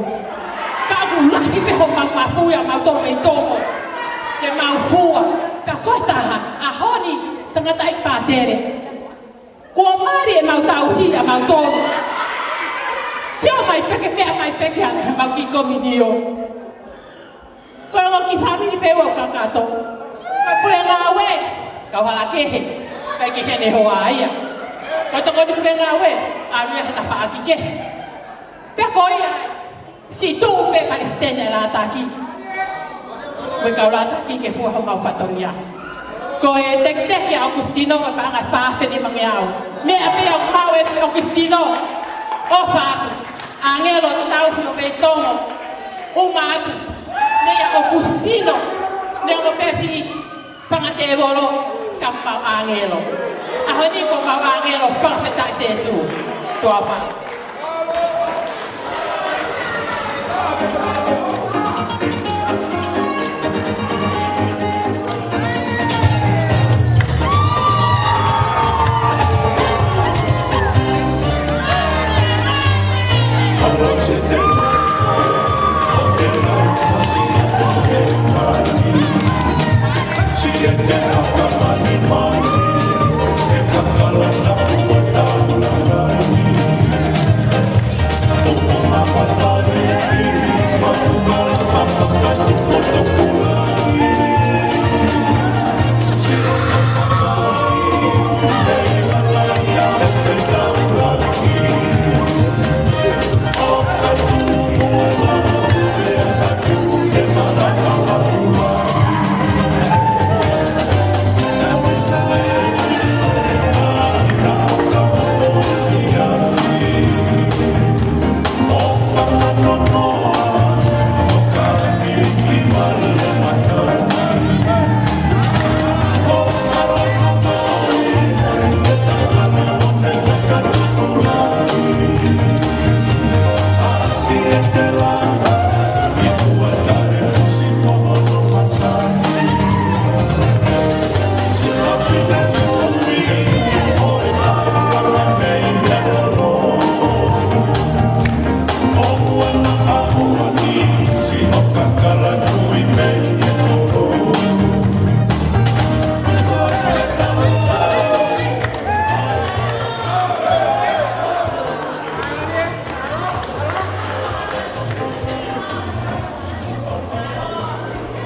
Ka ʻoku lahi pē homau mafu ʻamautolu mei Tongo. Ke mau fua, pea ko e taha, ʻaho ni, tangataʻeiki pātele. Kuo mali ʻemau tauhi ʻamautolu. Sio mai pē ke meʻa mai pē ke ʻange haʻamau kiʻi kominio. Ko e ongo kiʻi fāmili pē ʻoku kakato. Ko e pule ngāue, kau hala kehe, ʻikai ke ʻi heni hoa ia. Ko e tokoni pule ngāue, ʻalu ia he tafaʻaki kehe. Pea ko ia, siʻi tuʻu pē palesiteni ʻa e Lātaki. Ko e kau Lātaki ke fua homau fatongia. Ko e teketeke ʻa ʻOkusitino ko e paʻanga ʻe fā afe nimangeau. Meʻa pē ʻoku maʻu ʻe ʻOkusitino. ʻOfa atu. ʻĀngelo tauhi ʻo mei Tongo. ʻUma atu. Meʻa ʻOkusitino. Neongo pē siʻi fanga tēvolo ka ʻoku maʻu ʻāngelo. ʻAho ni ko e maʻu ʻāngelo, fakafetaʻi Sēsū. Toa pā.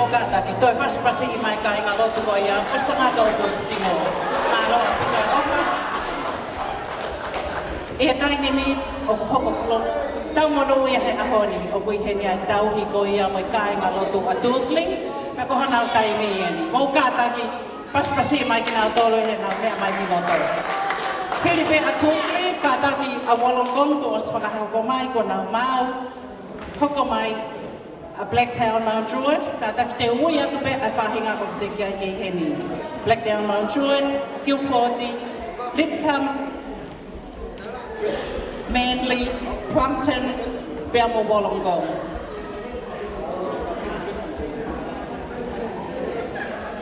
ʻOku kātaki, toe pasipasiʻi mai kāingalotu ko ia, ʻo Sangato ʻOkusitino. Mālō ʻaupito e ʻofa. ʻI he taimi ni ʻoku hoko pulou, tau monū ia he ʻaho ni, ʻoku ʻi heni ʻa e tauhi ko ia mo e kāingalotu ʻa Tūkili, pea ko honau taimi eni. Mou kātaki, pasipasiʻi mai kinautolu he nau meʻa mai ki loto. Hili pē ʻa Tūkili, kātaki ʻa Wollongong kuo ʻosi fakahoko mai, kuo nau maau, hoko mai, ʻa Blacktown Mount Druitt, kātaki te u ui atu pē ʻa e faʻahinga ʻoku teʻeki ai ke ʻi heni. Blacktown Mount Druitt, Guildford, Lidcombe, Manly, Plumpton, pea mo Wollongong.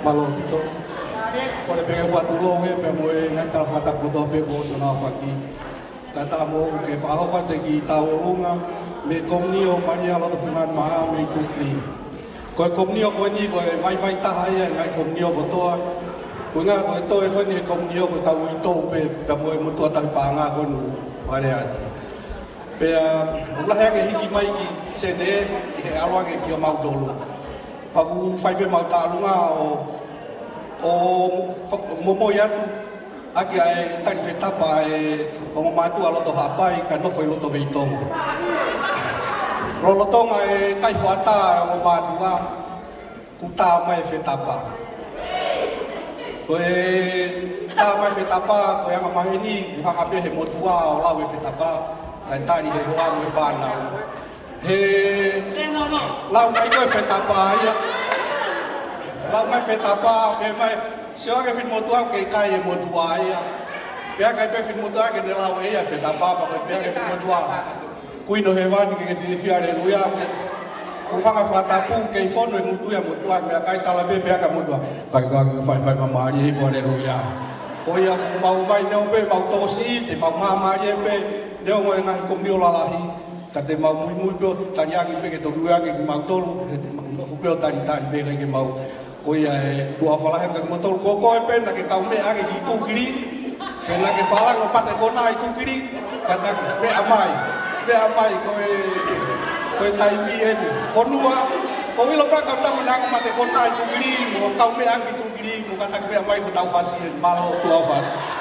Mālō ʻaupito. Kole pē ke fakatulou ē, pea mo e ngaahi tala fakatapu kotoa pē kuo ʻosi ʻaofaki. Kātaki mo ʻoku ke fakahoko atu e kiʻi tauʻolunga mei he Komiuniti ʻo Malia Loto Fungani Maʻa mei Tūkili. Ko e komiuniti ko eni ko e vaivai taha ia ʻi he ngaahi komiuniti kotoa. Ko e ʻuhinga ko e toe ko eni e komiuniti ko e kau uitou pē, pea mo e motuʻa tauhi paʻanga ko eni ʻoku fale atu. Pea ʻoku lahi ange e hiki mai ki Senē, ʻi he ʻalu ange kia mautolu. Pea ʻoku fai pē ʻemau tālunga ʻo, ʻo fa-, momoi atu ʻaki ʻa e tali fetapa ʻa e ongo mātuʻa loto Haʻapai kae nofo ʻi loto Veitongo. Lolotonga e kai hoʻatā ʻa e ongo mātuʻa, kuo tā mai e fetapa. Ko e tā mai e fetapa, ko e anga maheni, kuo hanga pē he motuʻa ʻo lau e fetapa, kae tali he hoa mo e fānau. He lau mai ko e fetapa ia. Lau mai fetapa, pehē mai, sio ange finemotuʻa ke kai e motuʻa ia. Pea kai pē finemotuʻa ke ne lau ʻe ia e fetapa, pea ko e pehē ange finemotuʻa. Kuini ʻo Hēvani ke ke fiefia, aleluia, ke u fanga fakatapu, kei fonu e ngutu ia motuʻa, meʻakai tala pē, pehē ange motuʻa. Kai ka ke faifai māmālie hifo, aleluia. Ko ia kuo mau mai neongo pē ʻemau tokosiʻi, te mau māmālie pē. Neongo e ngaahi komio lalahi, ka te mau muimui pē ʻo taliangi pē ke toki ueangi kimautolu, he te mau nofo pē ʻo talitali pē kae ke mau. Ko ia e tuʻa falahe ka kimautolu, ko koe pē naʻa ke tau meʻa ange ki Tukili, pea naʻa ke falango pate kona ʻi Tukili, ka ta meʻa mai, meʻa mai ko e, ko e taimi eni. Fonua, ko ʻilo pē ka tau meʻa ange mate kona ʻi Tukili, mo kau meʻa ange ki Tukili, mo ka ta meʻa mai ko tau fasi eni, mālō tuʻa falahe.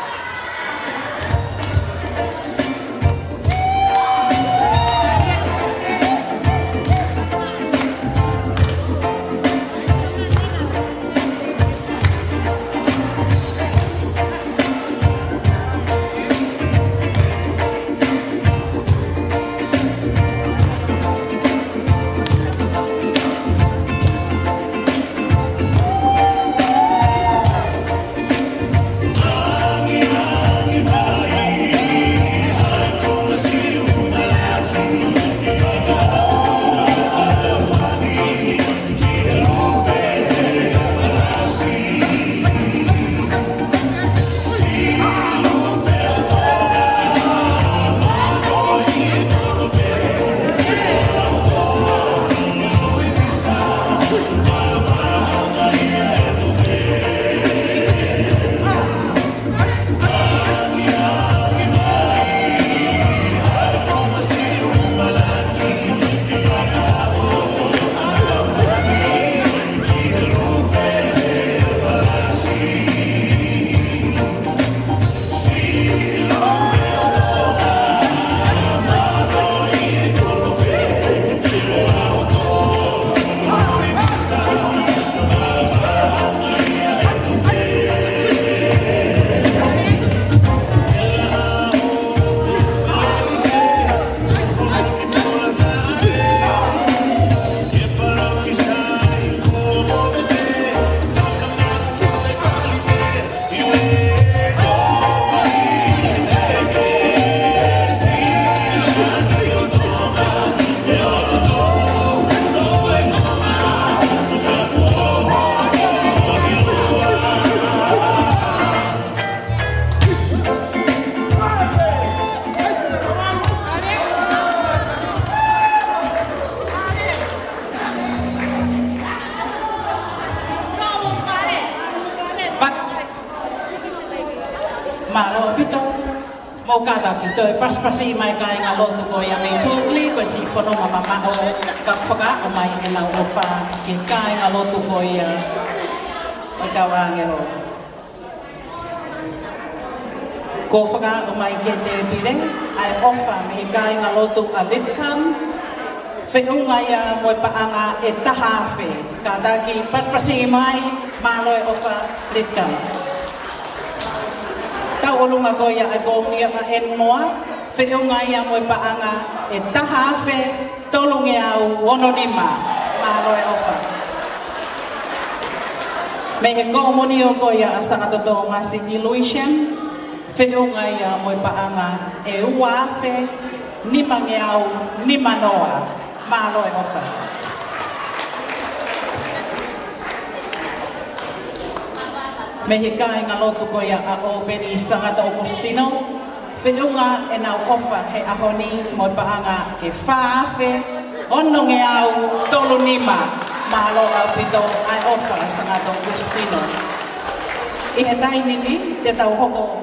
Mālō ʻaupito. Mou kātaki toe pasipasi mai kāinga lotu ko ia mei Tukili, ko e siʻi fononga mamaʻo ka fakaʻo mai ʻenau ʻofa ki he kāinga lotu ko ia ʻo e kau ʻāngelo. Ko e fakaʻo mai ki he tēpile ʻa e ʻofa mei he kāinga lotu ʻa Lidcom, feʻunga ia mo e paʻanga ʻe taha afe. Kātaki pasipasi mai, mālō e ʻofa Lidcom. Tauʻolunga ko ia ʻa e kōmuni ʻa Enmoa, feʻunga ia mo e paʻanga ʻe taha afe tolungeau ono nima. Mālō e ʻofa. Mei he kōmuni ʻo ko ia ʻa Sangata Tōmasi Illusion, feʻunga ia mo e paʻanga ʻe ua afe nimangeau nimanoa. Mālō e ʻofa. Mei he kāinga lotu ko ia ʻa ʻŌpeni Sangata ʻOkusitino, feʻunga ʻenau ʻofa he ʻaho ni mo e paʻanga ʻe fā afe onongeau tolu nima. Mālō ʻaupito ʻa e ʻofa Sangata ʻOkusitino. ʻI he taimi ni te tau hoko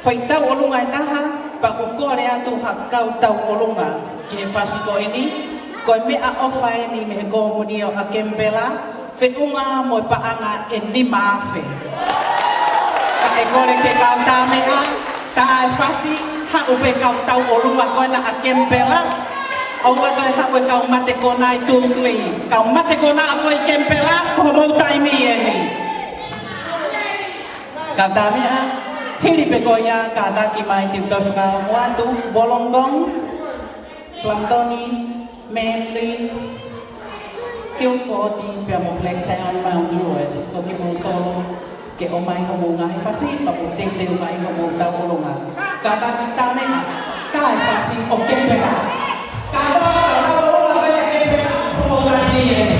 fai tauʻolunga ʻe taha, pea ʻoku kole atu ha kau tauʻolunga ki he fasi ko eni, ko e meʻaʻofa eni mei he kōmuni ʻa Kemipela, feʻunga mo e paʻanga ʻe nima afe. Ka ʻe kole ke kau tā meʻa, tā e fasi, haʻu pē kau tauʻolunga ko ena ʻa Kemipela, ʻoua toe haʻu e kau mate kona ʻi Tukili. Kau mate kona ko ē ʻi Kemipela, ko homou taimi eni. Ka tā meʻa, hili pē ko ia, kātaki mai te u toe fakaongo atu, Wollongong, Plumpton, Manly, Guildford, pea mo Blacktown, Mount Druitt, ko kimoutolu ke ʻomai homou ngaahi fasi, pea mo teuteu mai homou tauʻolunga. Kātaki tā meʻa, tā e fasi ʻo Kemipela. Kātaki tā e tauʻolunga ko ē ʻa Kemipela, homou taimi eni.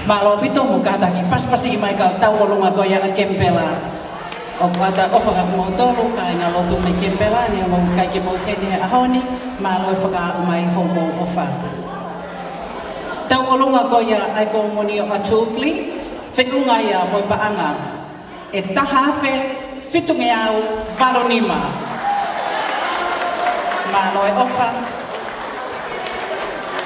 Mālō ʻaupito mo kātaki pasipasiʻi mai kau tauʻolunga ko ia ʻa Kenipela. ʻOku ʻatā e ʻofa kiate kimoutolu, kāingalotu mei Kenipela, neongo ʻoku ʻikai ke mou ʻi heni he ʻaho ni, mālō e fakaaʻu mai hoʻomou ʻofa. Tauʻolunga ko ia ʻa e Komunio ʻa Toukley, feʻunga ia mo e paʻanga ʻe taha afe fitungeau valu nima. Mālō e ʻofa.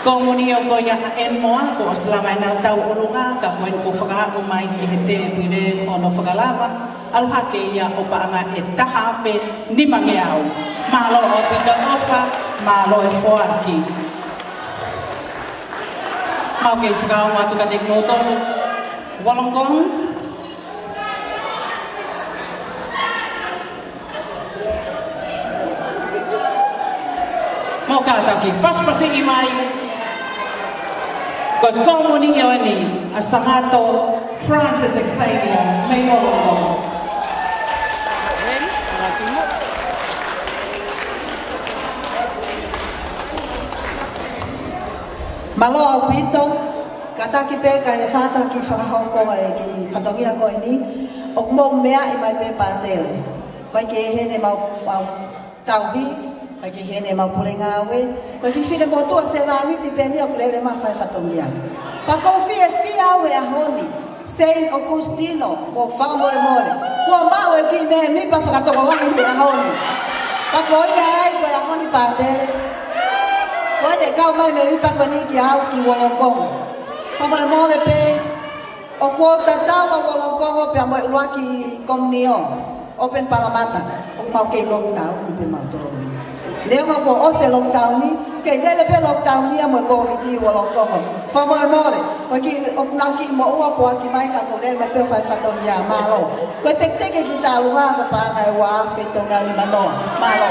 Komunio ko ia ʻa Enmore, kuo ʻosi lava ʻenau tauʻolunga, ka ko eni kuo fakaaʻu mai ki he tēpile hono fakalava, ʻalu hake ia ʻo paʻanga ʻe taha afe nimangeau. Mālō ʻaupito e ʻofa, mālō e foaki. Mau kei fakaongo atu kiate kimoutolu. Wollongong. Mo kātaki pasipasiʻi mai. Ko e Komunio eni ʻa Sangato Francis Xavier mei Wollongong. Mālō ʻaupito, kātaki pē kae fakataki fakahoko e kiʻi fatongia ko eni, ʻoku mou meaʻi mai pē pātele. ʻOku ʻikai ke ʻi heni ʻemau, ʻemau tauhi, ʻoku ʻikai ke ʻi heni ʻemau pule ngāue, ko e kiʻi finemotuʻa sevāniti pē eni ʻoku lele mai ʻo fai fatongia. Pea ʻoku ou fiefia au he ʻaho ni, Saint Augustino, mo fakamolemole. Kuo maʻu e kiʻi mēmipa fakatokolahi he ʻaho ni. Pea ko ia ai ko e ʻaho ni pātele. Ko eni ʻe kau mai mēmipa ko eni kia au ki Wollongong. Fakamolemole pē, ʻoku ou tatau ʻa Wollongong pea mo e ʻuluaki Komunio, open Parramatta, ʻoku mau kei lockdown pē mautolu. Neongo kuo ʻosi e lockdown ni, kei lele pē lockdown ia mo e Kōviti ʻi Wollongong. Fakamolemole, ʻoku ʻikai, ʻoku nau kiʻi moʻua poaki mai ka ʻoku lele mai pē ʻo fai fatongia, mālō. Ko e teketeke ki taulunga ko e paʻanga ʻe ua afe fitungeau nimanoa. Mālō.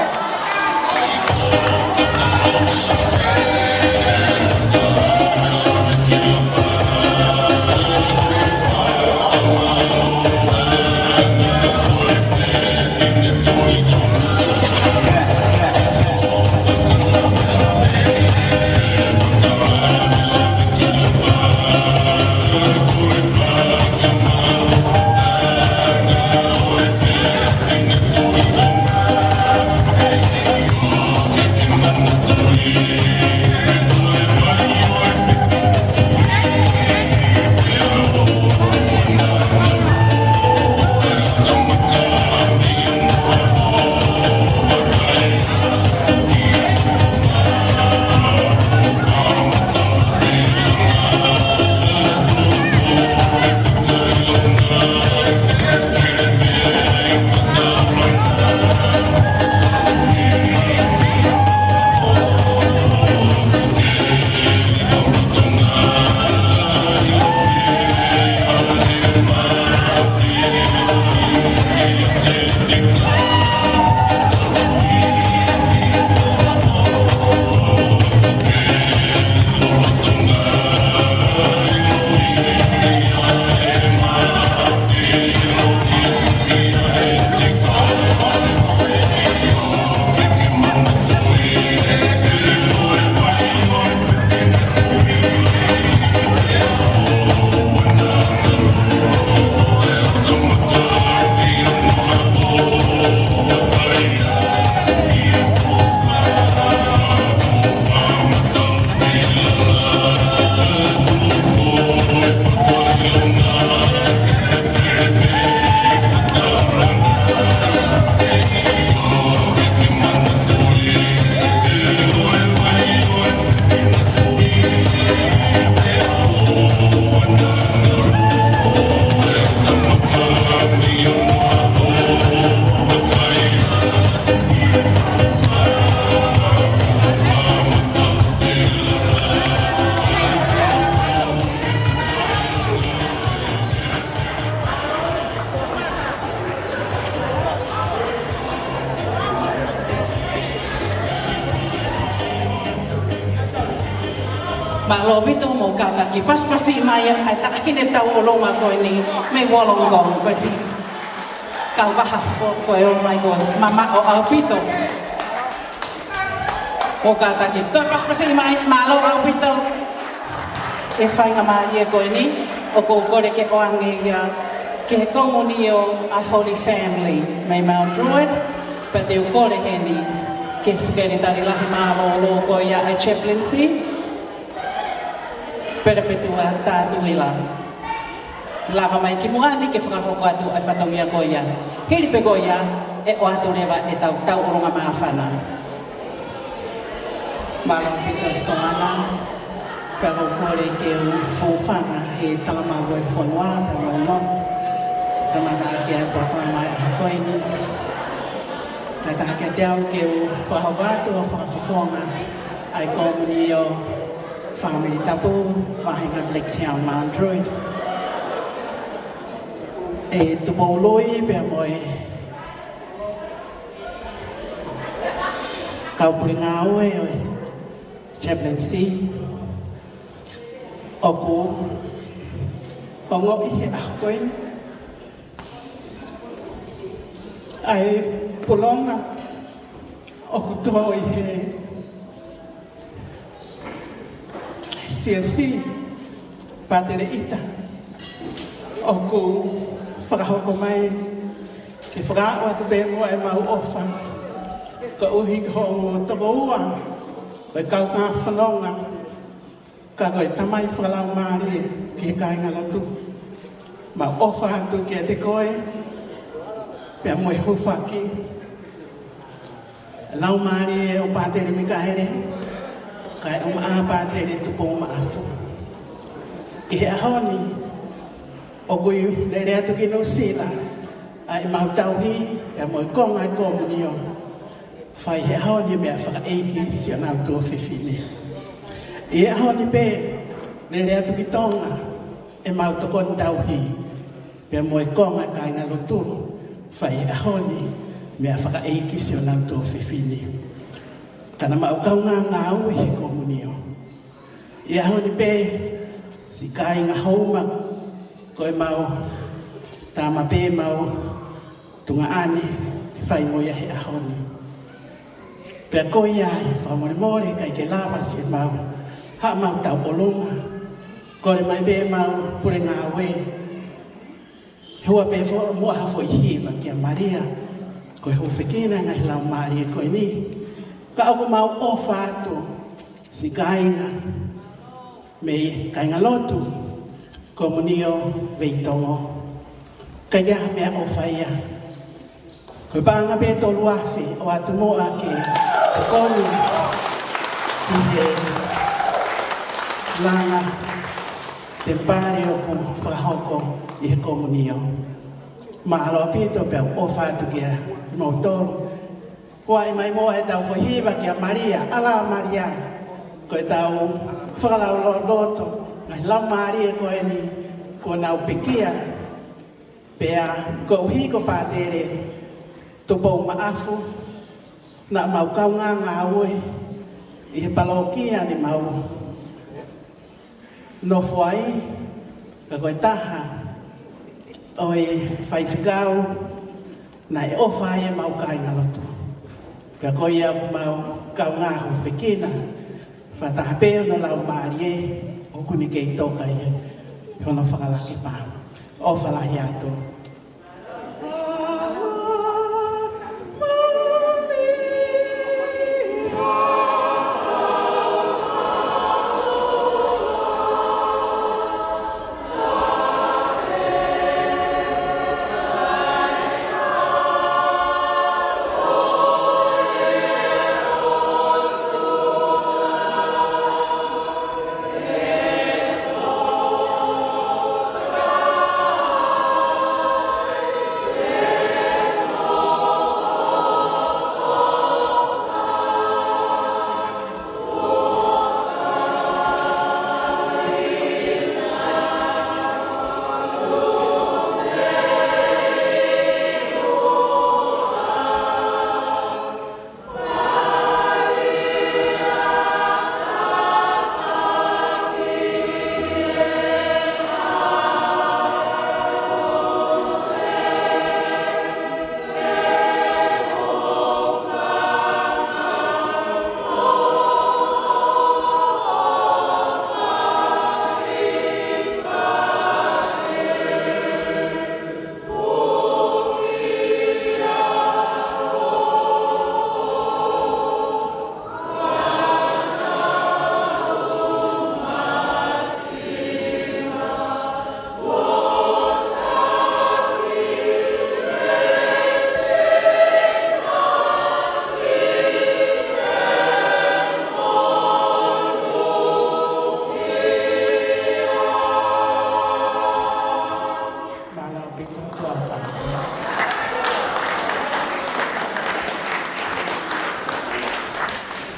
Mālō ʻaupito mo kātaki pasipasiʻi mai ʻa e taʻahine tauʻolunga ko eni mei Wollongong, ko e siʻi kau vaha foʻou ko ē ʻomai, kuo mamaʻo ʻaupito. Mo kātaki toe pasipasiʻi mai, mālō ʻaupito. ʻE faingamālie ko eni. ʻOku ou kole ke ʻoange ia ki he komunio ʻa Holy Family mei Mount Druitt, pea te u kole heni ki he Sekelitali Lahi Mālōlō ko ia ʻa e Chaplaincy, Pelepetua Tatuila. Lava mai ki muʻa ni ke fakahoko atu ʻa e fatongia ko ia. Hili pē ko ia, ʻe ʻoatu leva ʻetau tauʻolunga māfana. Mālō ʻaupito Soana, pea ʻoku ou kole ke u hūfanga he talamalu ʻo e fonua, pea mo e lotu. Kamata ʻaki ʻa e polokalama ʻi he ʻaho ko eni. Kae ʻatā kiate au ke u fakahoko atu ʻa e fakafofonga ʻa e komunio Fāmili Tapu, Vahenga Blacktown Mount Druitt. ʻE Tupou Lui pea mo e kau pule ngāue ʻo e Chaplaincy, ʻoku ou ongoʻi he ʻaho ko eni ʻa e pulonga ʻoku tō ʻi he Siasi Pātele ʻIta, ʻoku fakahoko mai ke fakaaʻu atu pē muʻa ʻemau ʻofa, koeʻuhi ko hoʻomou tokoua ʻo e kaungā fononga, ka ko e tamai fakalaumālie ki he kāingalotu. Mau ʻofa atu kiate koe, pea mo e hūfaki, laumālie ʻo Pātele Mikaele, kae ʻumaʻā Pātele Tupou Maʻafu. ʻI he ʻaho ni, ʻoku ou lele atu ki Nuʻusila ʻa ʻemau tauhi, pea mo e konga ʻo e komunio, fai he ʻaho ni meʻa fakaʻeiki siʻonau tuofefine. ʻI he ʻaho ni pē, lele atu ki Tonga ʻemau tokoni tauhi, pea mo e konga kāingalotu, fai he ʻaho ni meʻa fakaʻeiki siʻonau tuofefine. Ka naʻa mau kaungā ngāue he komunio. ʻI he ʻaho ni pē, siʻi kāinga Houma, ko ʻemau tama pē ʻemau tuongaʻane ʻe fai mo ia he ʻaho ni. Pea ko ia ai, fakamolemole, ʻikai ke lava siʻemau, haʻamau tauʻolunga. Kole mai pē ʻemau pule ngāue, hua pē fo-, muʻa ha foʻi hiva kia Malia, ko e hūfekina ngaahi laumālie ko eni. Ka ʻoku mau ʻofa atu, siʻi kāinga, mei kāingalotu komunio Veitongo. ʻIkai ke ʻi ai ha meʻaʻofa ia. Ko e paʻanga pē ʻe tolu afe ʻoatu muʻa ke tokoni ki he langa temipale ʻoku fakahoko ʻi he komunio. Mālō ʻaupito pea ʻofa atu kiate kimoutolu. Huaʻi mai muʻa ʻetau foʻi hiva kia Malia, ʻAlā Malia, ko ʻetau fakalaulauloto, ngaahi laumālie ko eni, kuo nau pekia, pea koeʻuhi ko Pātele Tupou Maʻafu, naʻa mau kaungā ngāue ʻi he palokia ni mau nofo ai, ka ko e taha ʻo e faifekau naʻe ʻofa ai ʻemau kāingalotu. Ka ko ia ʻoku mau kaungā hūfekina, fakataha pē hono laumālie, ʻoku ne kei toka ia, hono fakalakepa. ʻOfa lahi atu.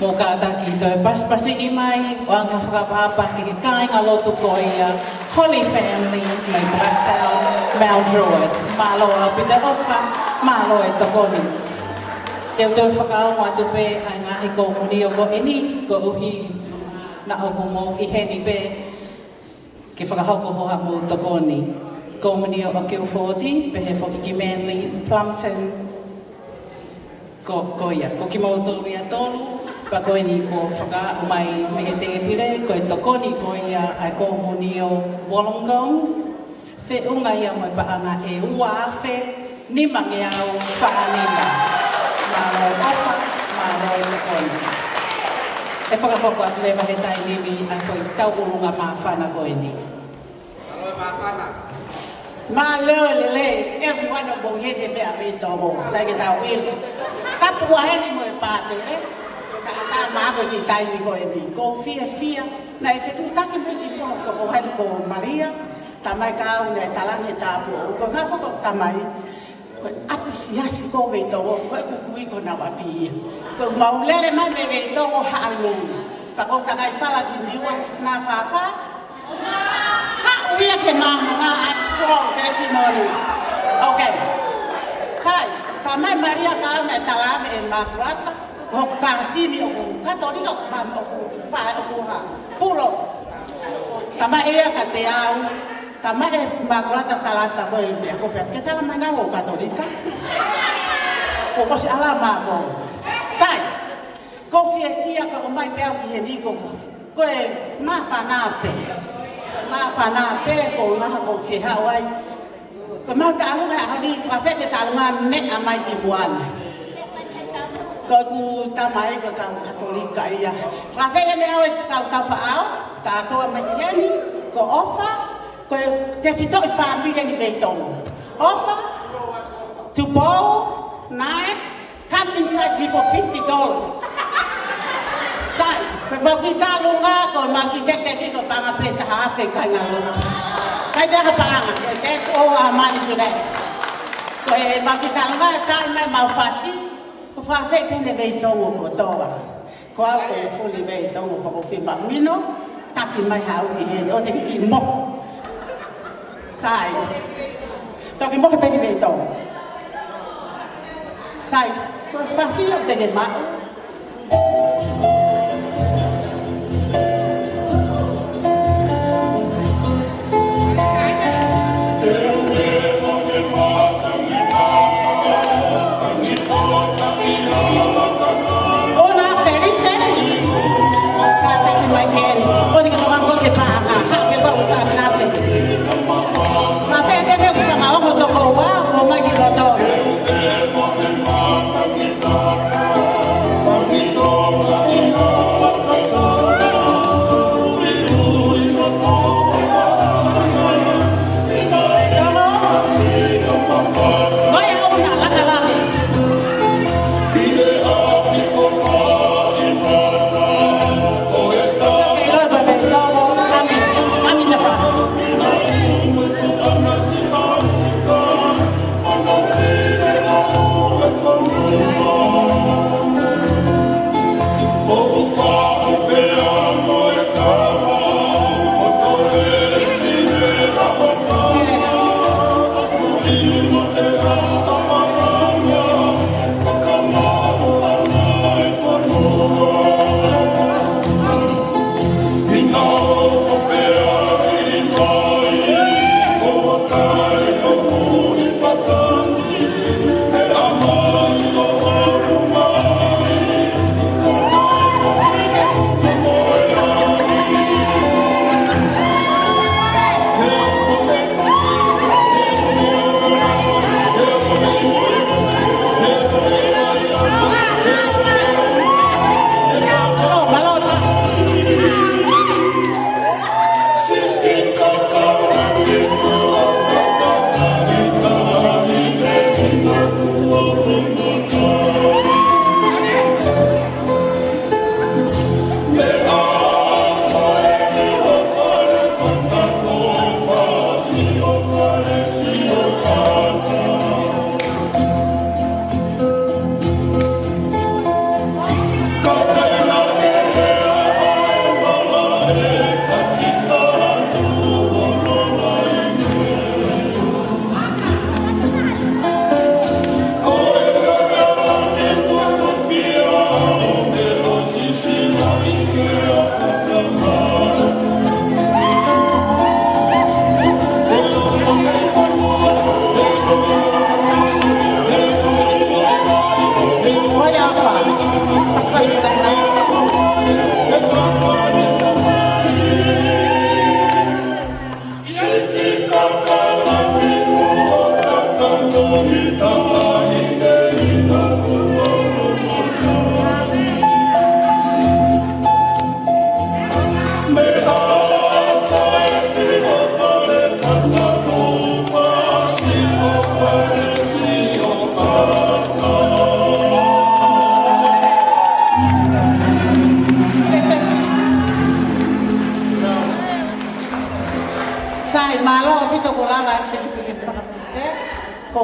Mou kātaki toe pasipasiʻi mai, ʻoange ha fakaʻapaʻapa ki he kāingalotu ko ia, Holy Family, mei Blacktown, Mount Druitt. Mālō ʻaupito e ʻofa, mālō e tokoni. Te u toe fakaongo atu pē ʻa e ngaahi komunio ko eni, koeʻuhi naʻa ʻoku mou ʻi heni pē ke fakahoko hoʻomou tokoni. Komunio ʻa Guilford, pehē foki ki Manly, Plumpton, ko, ko ia, ko kimoutolu ia tolu, pea ko eni kuo fakaaʻu mai mei he tēpile, ko e tokoni ko ia ʻa e komunio Wollongong, feʻunga ia mo e paʻanga ʻe ua afe nimangeau fā nima. Mālō e ʻofa, mālō e tokoni. ʻE fakahoko atu leva he taimi ni ʻa e foʻi tauʻolunga māfana ko eni. Mālō e māfana. Mālō e lelei, ʻe ʻuano mou ʻi heni he meʻa mei Tonga, sai ke tau ʻilo. Tapu ʻa heni mo e pātele, ka ʻatā maʻa ko e kiʻi taimi ko eni. Ko e fiefia, naʻe fetuʻutaki mai ki Tonga, toko heni ko Malia, tamai ka au naʻe talaange tāpuaki, ko e ngaahi foʻi tamai, ko e ʻapi siasi ko Veitongo, ko e kukui ko nau ʻapi ia. Ko mau lele mai mei Veitongo haʻalou. Pea ko e kakai fala ki Niua, na fafa. Haʻu ia ke mamonga ʻa e strong testimony. Okay. Sai, tamai Malia ka au naʻe talaange ʻe Makulata, ko hoku kāsini ʻoku Katolika, ʻoku ma-, ʻoku pa-, ʻoku ha. Pulo. Tamai ia ka te au, tamai ʻe Makulata tala ka ko e meʻa ko pea ke tala mai na ʻoku Katolika. Ko ko si ala mamo. Sai. Ko e fiefia ka ʻomai pē au ki heni ko. Ko e māfana pē. Māfana pē ko e ʻuhinga ko e fie haʻu ai. Ko e mau taʻalunga ʻaho ni, fakafeʻiloaki taʻalunga meʻa mai ki muʻa ni. Ko ʻeku tamai ko e kau Katolika ia. Fakafeʻiloaki ʻe au e kau taufaʻāhau, kātoa mai ki heni, ko ʻOfa, ko e tefitoʻi fāmili ʻi Veitongo. ʻOfa, Tupou, Nae, come inside before fifty dollars. Sai, ko e mau kiʻi taʻalunga, ko e mau kiʻi teke ki ko e paʻanga pē taha afe kāingalotu. Kai te aka paʻanga, that's all our money today. Ko e mau kiʻi taʻalunga, taʻi mai mau fasi, ko e fafei pē ʻe Veitongo kotoa. Ko au ko e fuli Veitongo pea ko e fima mino, taki mai haʻu ki heni, ʻo te kiʻi moho. Sai. Toki moho pē ki Veitongo. Sai. Ko e fasi ʻo te ke maʻu. ʻOna Felise, kātaki mai heni. ʻOni ka toka ko te paʻanga, ka ke kau sa nate. Ma pe te me kusa ma ongo toko ua, ʻo mai ki loto.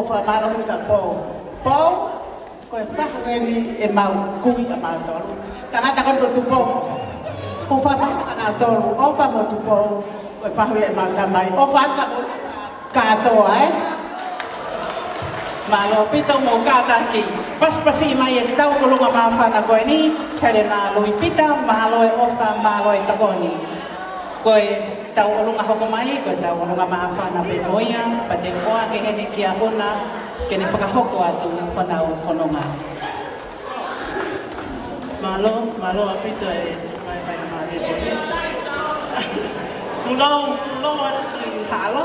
Fakamālō ki he Pou. Pou, ko e fahu eni ʻemau kui ʻamautolu. Tangata ko eni ko Tupou. Ko e fakamālō ʻa kinautolu, ʻOfa mo Tupou, ko e fahu ʻemau tamai. ʻOfa atu ka mo kātoa, ē? Mālō ʻaupito mo kātaki. Pasipasi mai e tauʻolunga māfana ko eni, Helena Lui Pita, mālō e ʻofa, mālō e tokoni. Ko e tauʻolunga hoko mai, ko e tauʻolunga māfana pē mo ia, pea te u ʻoange heni kia Una, ke ne fakahoko atu honau fononga. Mālō, mālō ʻaupito e mai fai mālie ko eni. Tulou, tulou atu ki Haʻalo.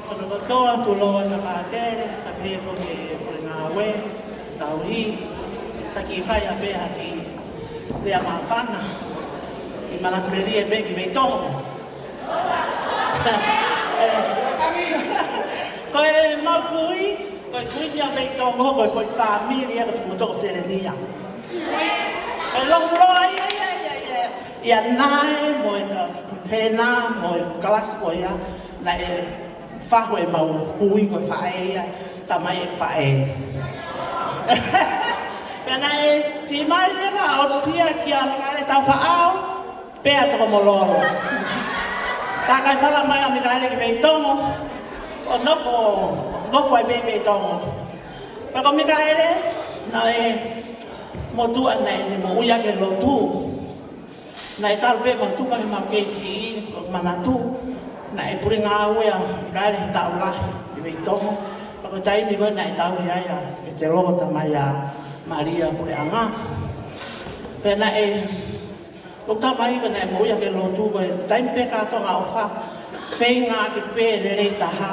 Ko hono kotoa, tulou atu ʻa Pātele, ka pehē foki e Pule Ngāue, Tauhi, ka kiʻi fai ʻapē ha kiʻi lea māfana. ʻI manatu melie pē ki Veitongo. Ko ʻemau kui, ko e kui ni ʻa Veitongo, ko e foʻi fāmili ia ko Fumotongo Selenia. Ko e lau loa ia, ia, ia, ia. Ia naʻe mo e ka, pehē mo e kalasi ko ia, naʻe fahu ʻemau kui ko e faʻē ia, tamai e faʻē. Pea naʻe siʻi mali leva ʻo aʻusia kia Mikaele Taufaʻao, pea Tokomololo. Takai fala mai ʻa Mikaele ki Veitongo, ʻo nofo, nofo ai pē ʻi Veitongo. Pea ko Mikaele, naʻe motuʻa naʻe ne moʻui ʻaki e lotu. Naʻe talu pē mau tupa he mau kei siʻi, ko e manatu, naʻe pule ngāue ʻa Mikaele he taʻu lahi ʻi Veitongo. Pea ko e taimi ko ē naʻe tauhi ai ʻa Petelo, tamai ʻa Malia Puleʻanga. Pea naʻe, ko e tamai ko ē naʻe moʻui ʻaki e lotu, ko e taimi pē kātoa naʻe ʻofa, feinga ʻaki pē lelei taha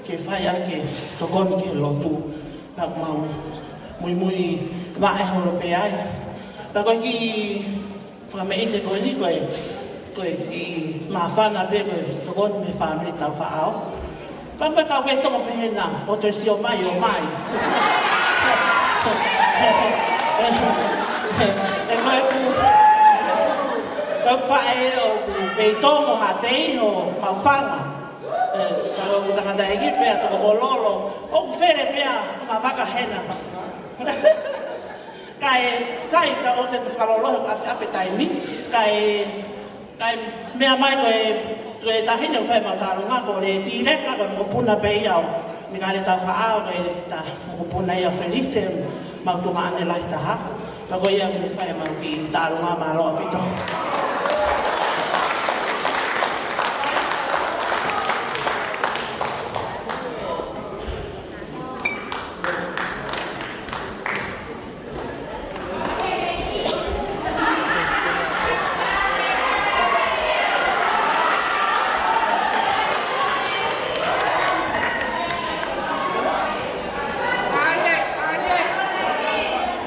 ke fai ʻaki e tokoni ki he lotu. Pea mau muimui vaʻe holo pē ai. Pea ko e kiʻi fakameʻite ko eni ko e, ko e siʻi māfana pē ko e tokoni mei he fāmili Taufaʻao. Pea ko e kau Veitongo pehē na, ʻoua te ke sio mai, ō mai. ʻE ko e ku, ko e faʻē ʻoku Veitongo ha tei ho mau fanga. ʻE, ka ʻoku tangataʻeiki pea Tokomololo, ʻoku fele pea ma vaka hena. Kae sai ka ʻoua te ke fakalolo he ʻape, ʻape taimi. Kae, kae meʻa mai ko e, ko e taʻahine ʻoku fai ʻemau tālunga ko Leti Leka, ko e mokopuna pē ia ʻo Mikaele Taufaʻao, ko e ta mokopuna ia ʻo Felise, mau tuongaʻane lahi taha. Ka ko ia ʻoku ne fai ʻemau kiʻi tālunga, mālō ʻaupito.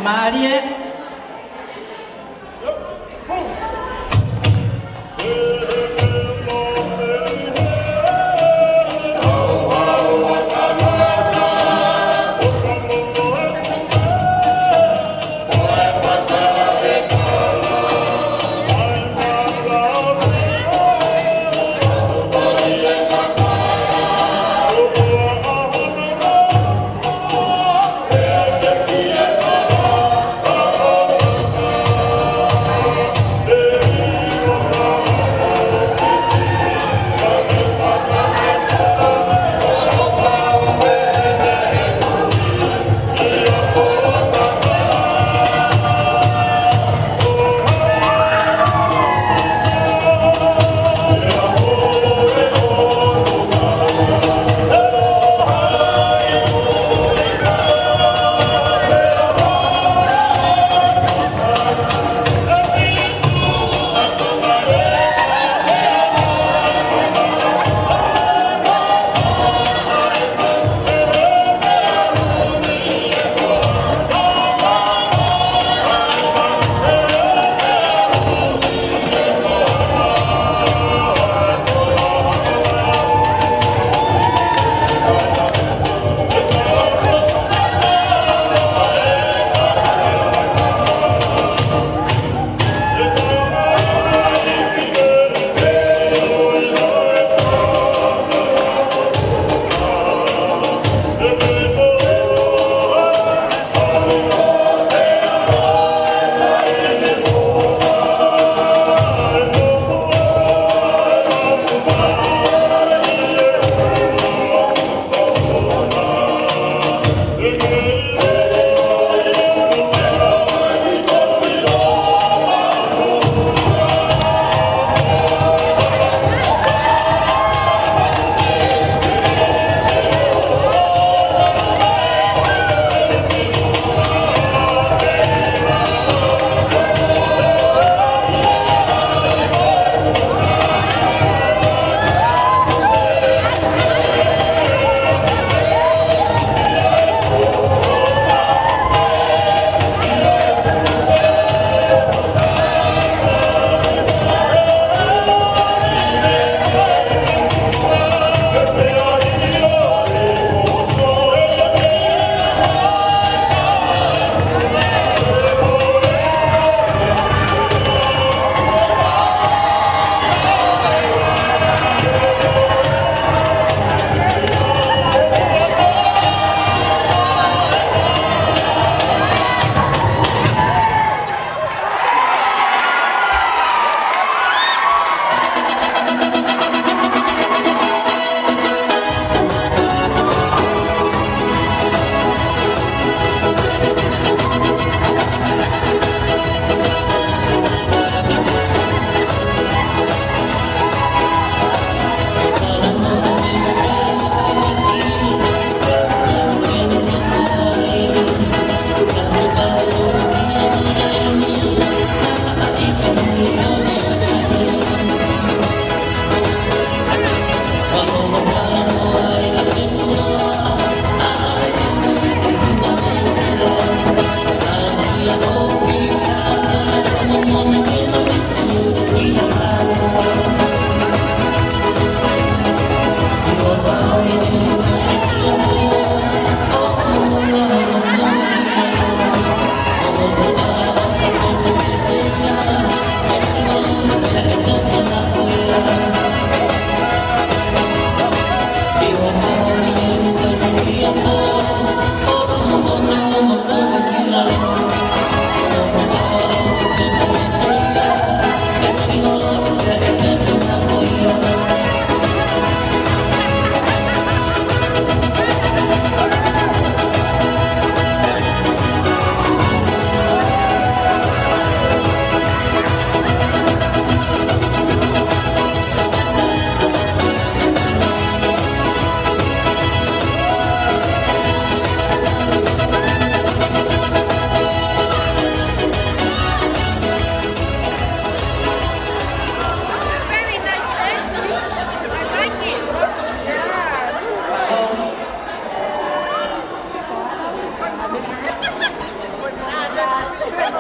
Mālie.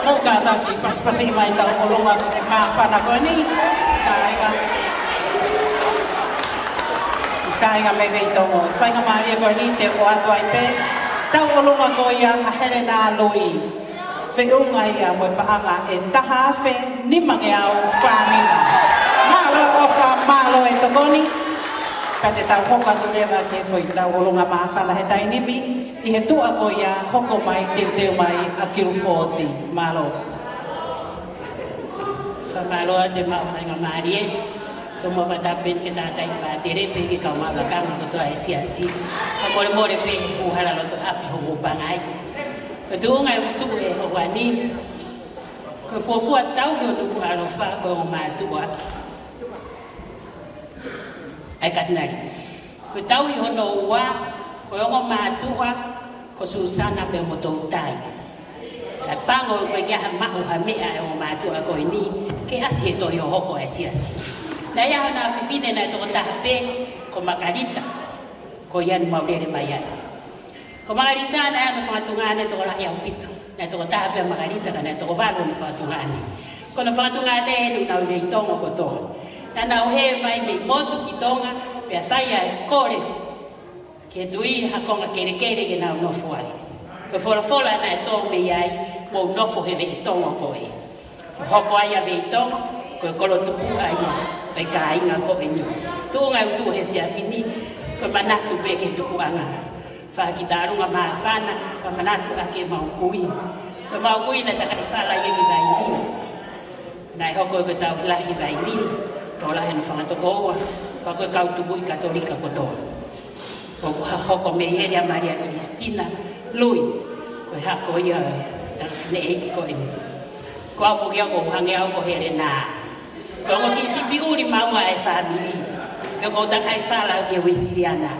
Kātaki pasipasi mai tauʻolunga māfana ko eni, kāinga. Kāinga mei Veitongo. Faingamālie ko eni te u ʻoatu ai pē tauʻolunga ko ia ʻa Helena Lui. Feʻunga ia mo e paʻanga ʻe taha afe nimangeau fānima. Mālō ʻofa, mālō e tokoni. Ka te tau hoko atu leva ki he foʻi tauʻolunga māfana he taimi ni. ʻI he tuʻa ko ia, hoko mai, teuteu mai ʻa Kilifoti. Mālō. Fakamālō atu e maʻu faingamālie. Ko e maʻu fakatapu pē ki he tangataʻeiki pātele pea ki he kau maʻu lakanga kotoa ʻo e siasi. Fakamolemole pē he puhala loto ʻapi hoʻomou pangai. Ko e tuʻunga ʻeku tuʻu he houa ni, ko e fuofua tauhi ʻo Nukuʻalofa ko e ongo mātuʻa ʻa e Katinali. Ko e tauhi hono ua, ko e ongo mātuʻa ko Susana pea mo Toutai. Kae pango ko e ʻikai ha maʻu ha meʻa ʻa e ongo mātuʻa ko eni ke ʻasi he tohi hohoko ʻa e siasi. Naʻe ʻi ai hona fefine naʻe tokotaha pē, ko Makalita, ko ia naʻa mau lele mai ai. Ko Makalita naʻe ʻi ai hono fanga tuongaʻane tokolahi ʻaupito. Naʻe tokotaha pē ʻa Makalita ka naʻe toko valu hono fanga tuongaʻane. Ko hono fanga tuongaʻane ʻoku nau ʻi Veitongo kotoa. Naʻa nau hē mai mei motu ki Tonga, pea fai ʻa e kole ki he tuʻi ha konga kelekele ke nau nofo ai. Ko e folofola naʻe tō mei ai, mou nofo he veʻe Tongo ko ē. Ko e hoko ai ʻa Veitongo ko e kolo tupuʻa ia ʻo e kāinga ko eni. Tuʻunga ʻeku tuʻu he efiafi ni, ko e manatu pē ki he tupuʻanga. Fai ha kiʻi taʻalunga māfana, fakamanatu ʻaki ʻemau kui. Ko ʻemau kui naʻe takaʻi fala ia ki Vainī. Naʻe hoko ko e tauhi lahi Vainī, tokolahi hono fanga tokoua, pea ko e kau tupuʻi Katolika kotoa. ʻOku ha-, hoko mei heni ʻa Malia Kilisitina Lui, ko e hako ia ʻo e tangataʻeiki ko eni. Ko au foki au ʻoku ou hangē au ko Helena. Ko e ongo kiʻi sipi ʻuli maua ʻa e fāmili. He ʻoku ou takaʻi fala au ki he Uēsiliana.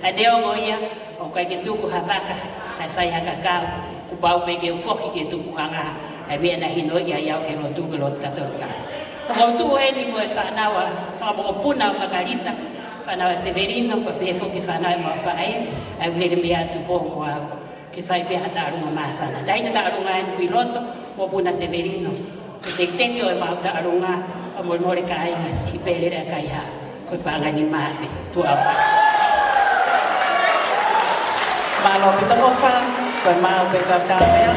Ka neongo ia, ʻoku ʻikai ke tuku ha vaka, kae fai ha kakau, kuo pau pē ke u foki ki he tupuʻanga, ʻa e meʻa naʻe hinoʻi ai au ke lotu, ke lotu Katolika. ʻOku ou tuʻu heni mo e fānau, fanga mokopuna ʻo Makalita, fānau ʻa Sevelino, pea pehē foki fānau ʻemau faʻē, ʻa ia ʻoku lele mei ʻAtupou mo au, ke fai pē ha taʻalunga māfana. Taʻahine taʻalunga eni ʻoku ʻi loto, mokopuna Sevelino. Ko e tekiteki ʻo ʻemau taʻalunga, fakamolemole kāinga, siʻi pē lele ʻa e kaihaʻa, ko e paʻanga ʻe nima afe, tuʻa ʻofa. Mālō ʻaupito ʻofa, ko e maʻu pē kau tāpea.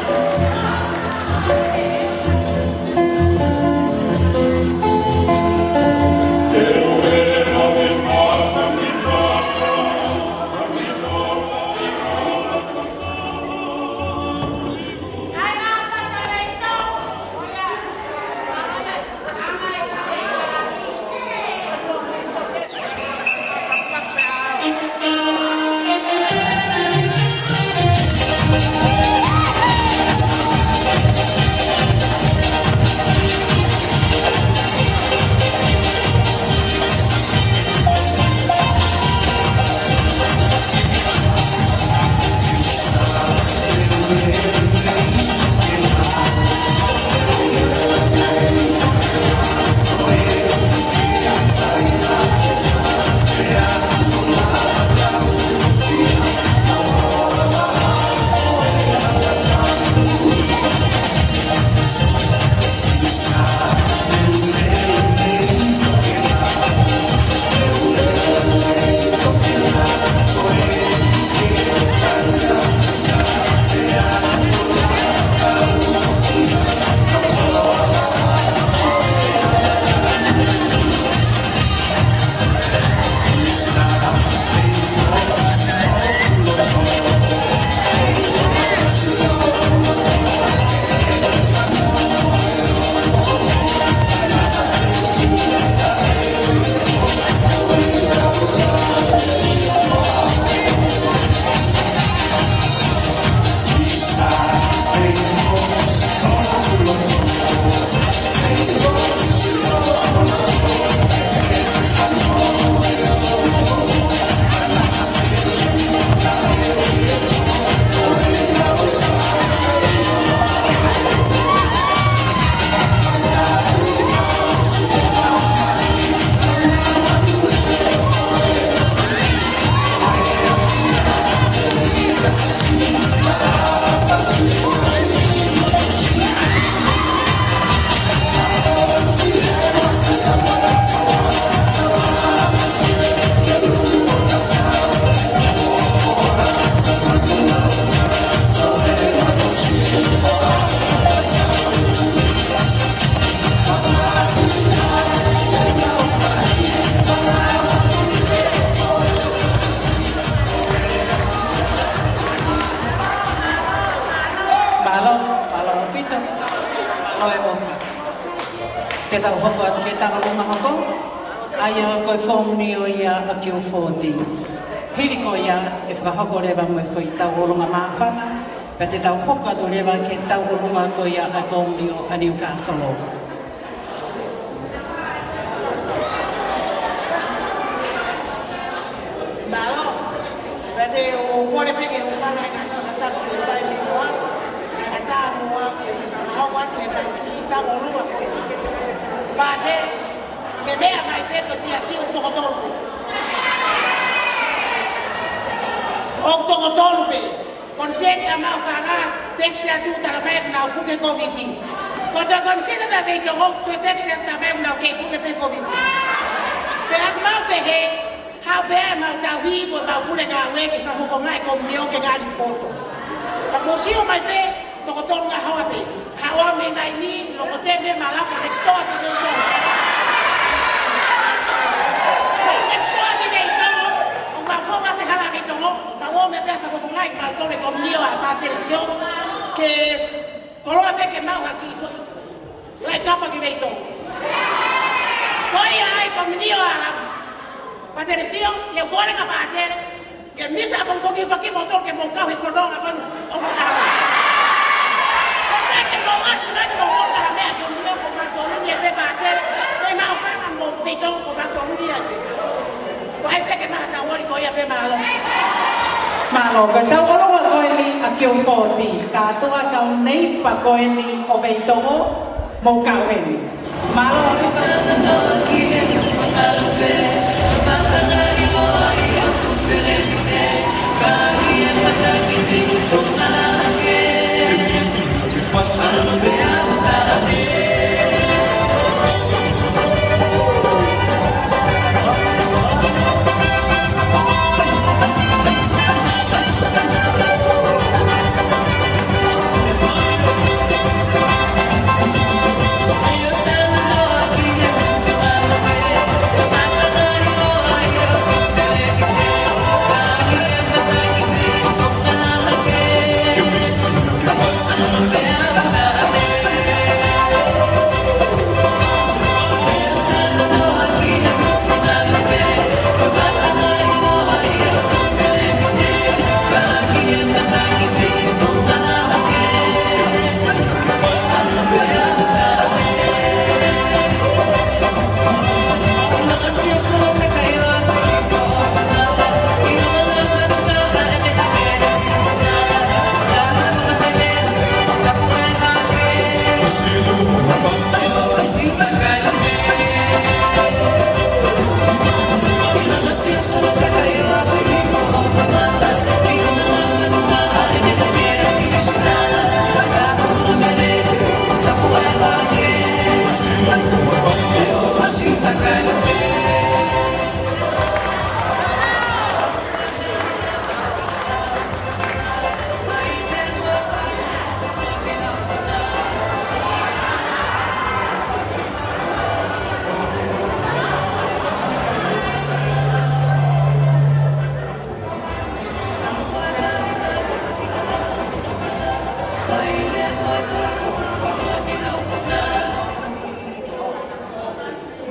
ʻOfa. Te tau hoko atu ki he tauʻolunga hoko, ʻa ia ko e komiunio ia ʻa Guilford. Hili ko ia ʻe fakahoko leva mo e foʻi tauʻolunga māfana, pea te tau hoko atu leva ki he tauʻolunga ko ia ʻa e komiunio ʻa Newcastle. Mālō. Pea te u kole pē ke u fanga e ngaahi fakatapu ke fai mai muʻa, kae ʻatā muʻa ke fakahoko atu e tau kiʻi tauʻolunga ko ē. Pea te ke meʻa mai pē ko e siasi ʻoku toko tolu pē. ʻOku toko tolu pē. Koniseti ʻa Maʻufanga, tekisi atu, tala mai ʻoku nau puke Kōviti. Ko e toe koniseti ʻa Veitongo, toe tekisi atu, tala mai ʻoku nau kei puke pē Kōviti. Pea ʻoku mau pehē, haʻu pē ʻemau tauhi, ko ʻemau pule ngāue ke fakafofongaʻi e komiunio ke ngali poto. Ka mou sio mai pē, toko tolu ngaahi hoa pē. Haʻu ʻo meimei ni, loko te me malako next door ki Veitongo. Next door ki Veitongo, ʻoku mau fonga ʻi he hala Veitongo, mau ō mai pē ʻo fakafofongaʻi kimautolu e komiunio ʻa Pātelesio, ke koloa pē ke maʻu ha kiʻi foʻi laʻi kapa ki Veitongo. Ko ia ai komiunio ʻa Pātelesio, ʻe kole ka Pātele, ke misa ʻapongipongi fakimoutolu ke mou kau he fononga ko eni ʻo mou ʻalu. ʻO pehē ke mou ʻasi mai ke mou kau ha meʻa ke mou ko mautolu ni ʻe pē Pātele, pea Maʻufanga mo Veitongo ko mautolu ni ʻe pē. Ko hai pē ke maha tau ʻoli ko ia pē, mālō. Mālō, ko e tauʻolunga ko eni ʻa Guilford, kātoa kau neipa ko eni ʻo Veitongo, mou kau heni. Mālō,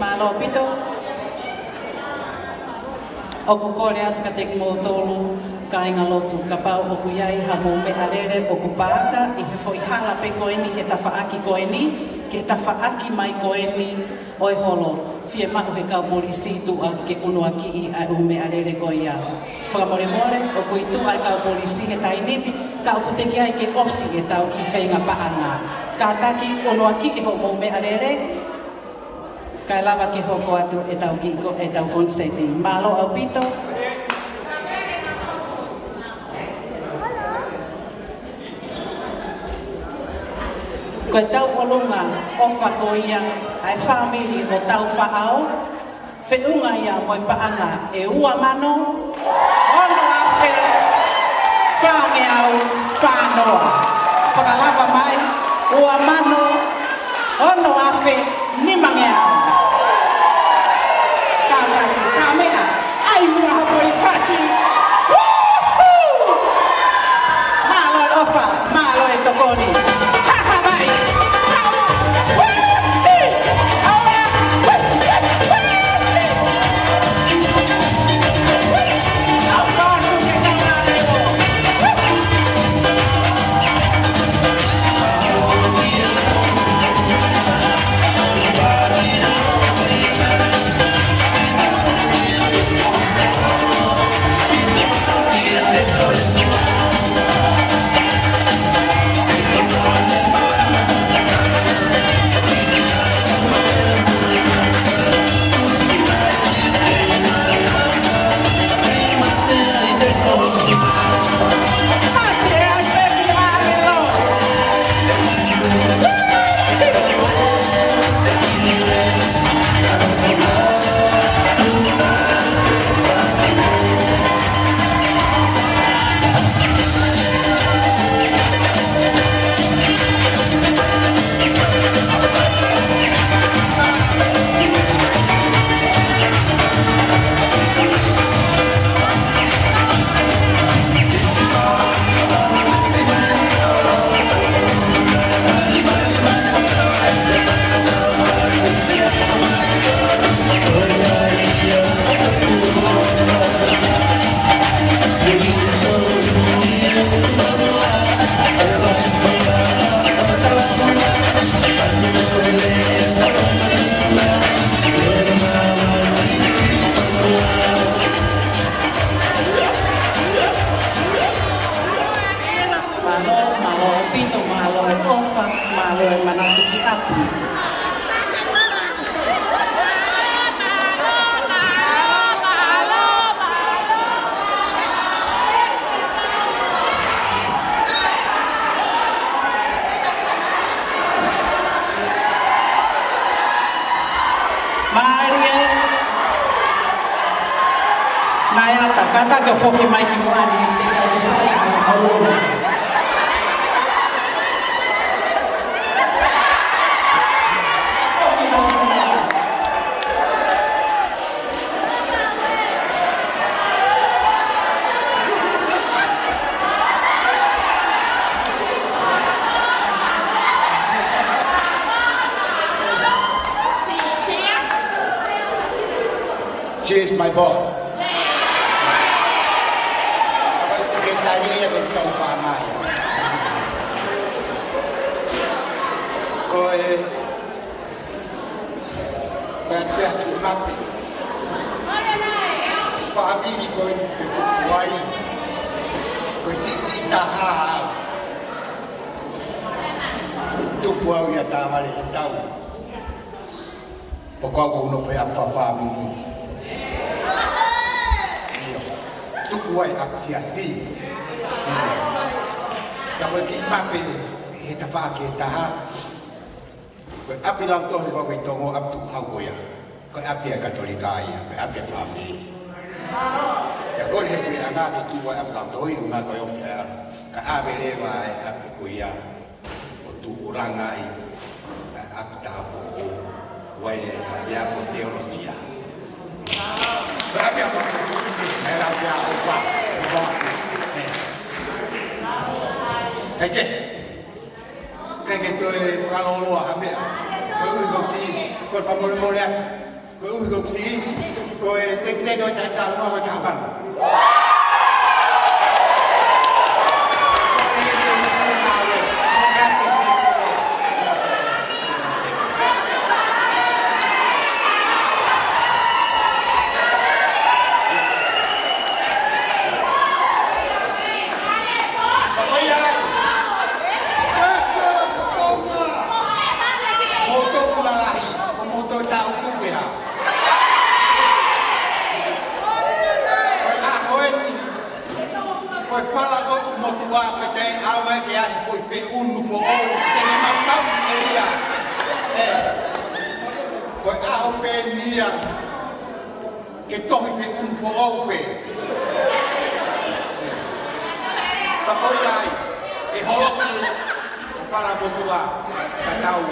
Mālō ʻaupito. ʻOku kole atu kiate kimoutolu, kāinga lotu, kapau ʻoku ʻi ai hamou meʻalele ʻoku paaka ʻi he foʻi hala pē ko eni he tafaʻaki ko eni, ki he tafaʻaki mai ko eni ʻo e holo, fiemaʻu he kau polisi tuʻa ke ʻunuakiʻi ʻa e ʻū meʻalele ko ia. Fakamolemole, ʻoku ʻi tuʻa e kau polisi he taimi ni, ka ʻoku teʻeki ai ke ʻosi ʻetau kiʻi feinga paʻanga. Kātaki ʻunuakiʻi hoʻomou meʻalele, kae lava ke hoko atu ʻetau kiʻi ko-, ʻetau koniseti. Mālō ʻaupito. Ko e tauʻolunga ʻofa ko ia ʻa e fāmili ʻo Taufaʻao, feʻunga ia mo e paʻanga ʻe ua mano ono afe fāngeau fānoa. Fakalava mai, ua mano ono afe nimangeau. Kātaki, ka meʻa, ʻai muʻa ha foʻi fasi. Woohoo! Mālō e ʻofa, mālō e tokoni. Ha Hawaiʻi, tau! Mālō ʻaupito, mālō e ʻofa, mālō e manatu ki ʻapi. Mālie. Naʻe ʻata, kātaki ʻo foki mai ki muʻa ni, te ke ʻai ke fai ʻa e holo. Cheers, my boss. Ko e seketali ia ko e tau pāngai. Ko e Pea pea ki mape. Fāmili ko e tupu ai. Ko e siʻisiʻi taha. Tupu au ia Tāvale he tau. ʻOku ou nofo he ʻapi fakafāmili. ʻIo. Tupu ai ʻapi siasi. ʻIo. Pea ko e kiʻi mape he tafaʻaki ʻe taha. Ko e ʻapi lautohi ko ē ʻi Tonga, ʻapi tukuhau ko ia. Ko e ʻapi ʻa e Katolika ia, ko e ʻapi ʻa e fāmili. Pea kole he puleʻanga ke tuku ʻa e ʻapi lautohi, ʻuhinga ko e ofi ʻa e ʻalu. Kae ʻave leva ʻa e ʻapi ko ia ʻo tuʻulanga ai ʻa e ʻapi tāupoʻou. ʻA e ʻapi ko Teolosia. Ko e ʻapi ʻa ko e ʻapi ʻa ko fa. Kae kehe. ʻIkai ke toe fakalōloa ha meʻa. Koeʻuhi ko e siʻi, ko e fakamolemole atu. Koeʻuhi ko e siʻi, ko e teketeke ʻo e taʻetaʻetalanoa ko e taha pano. Mou toku lalahi, ko mou toe tau tuke ha. Ko e ʻaho eni, ko e fala ko ē ʻoku motuʻa ka te ʻave ke ʻai foʻi feʻunu foʻou, te ne mapau ke ia. ʻE, ko e ʻaho pē eni ia, ke tohi feʻunu foʻou pē. Pea ko ia ai, ʻe holoki ʻa e fala motuʻa, ka tau.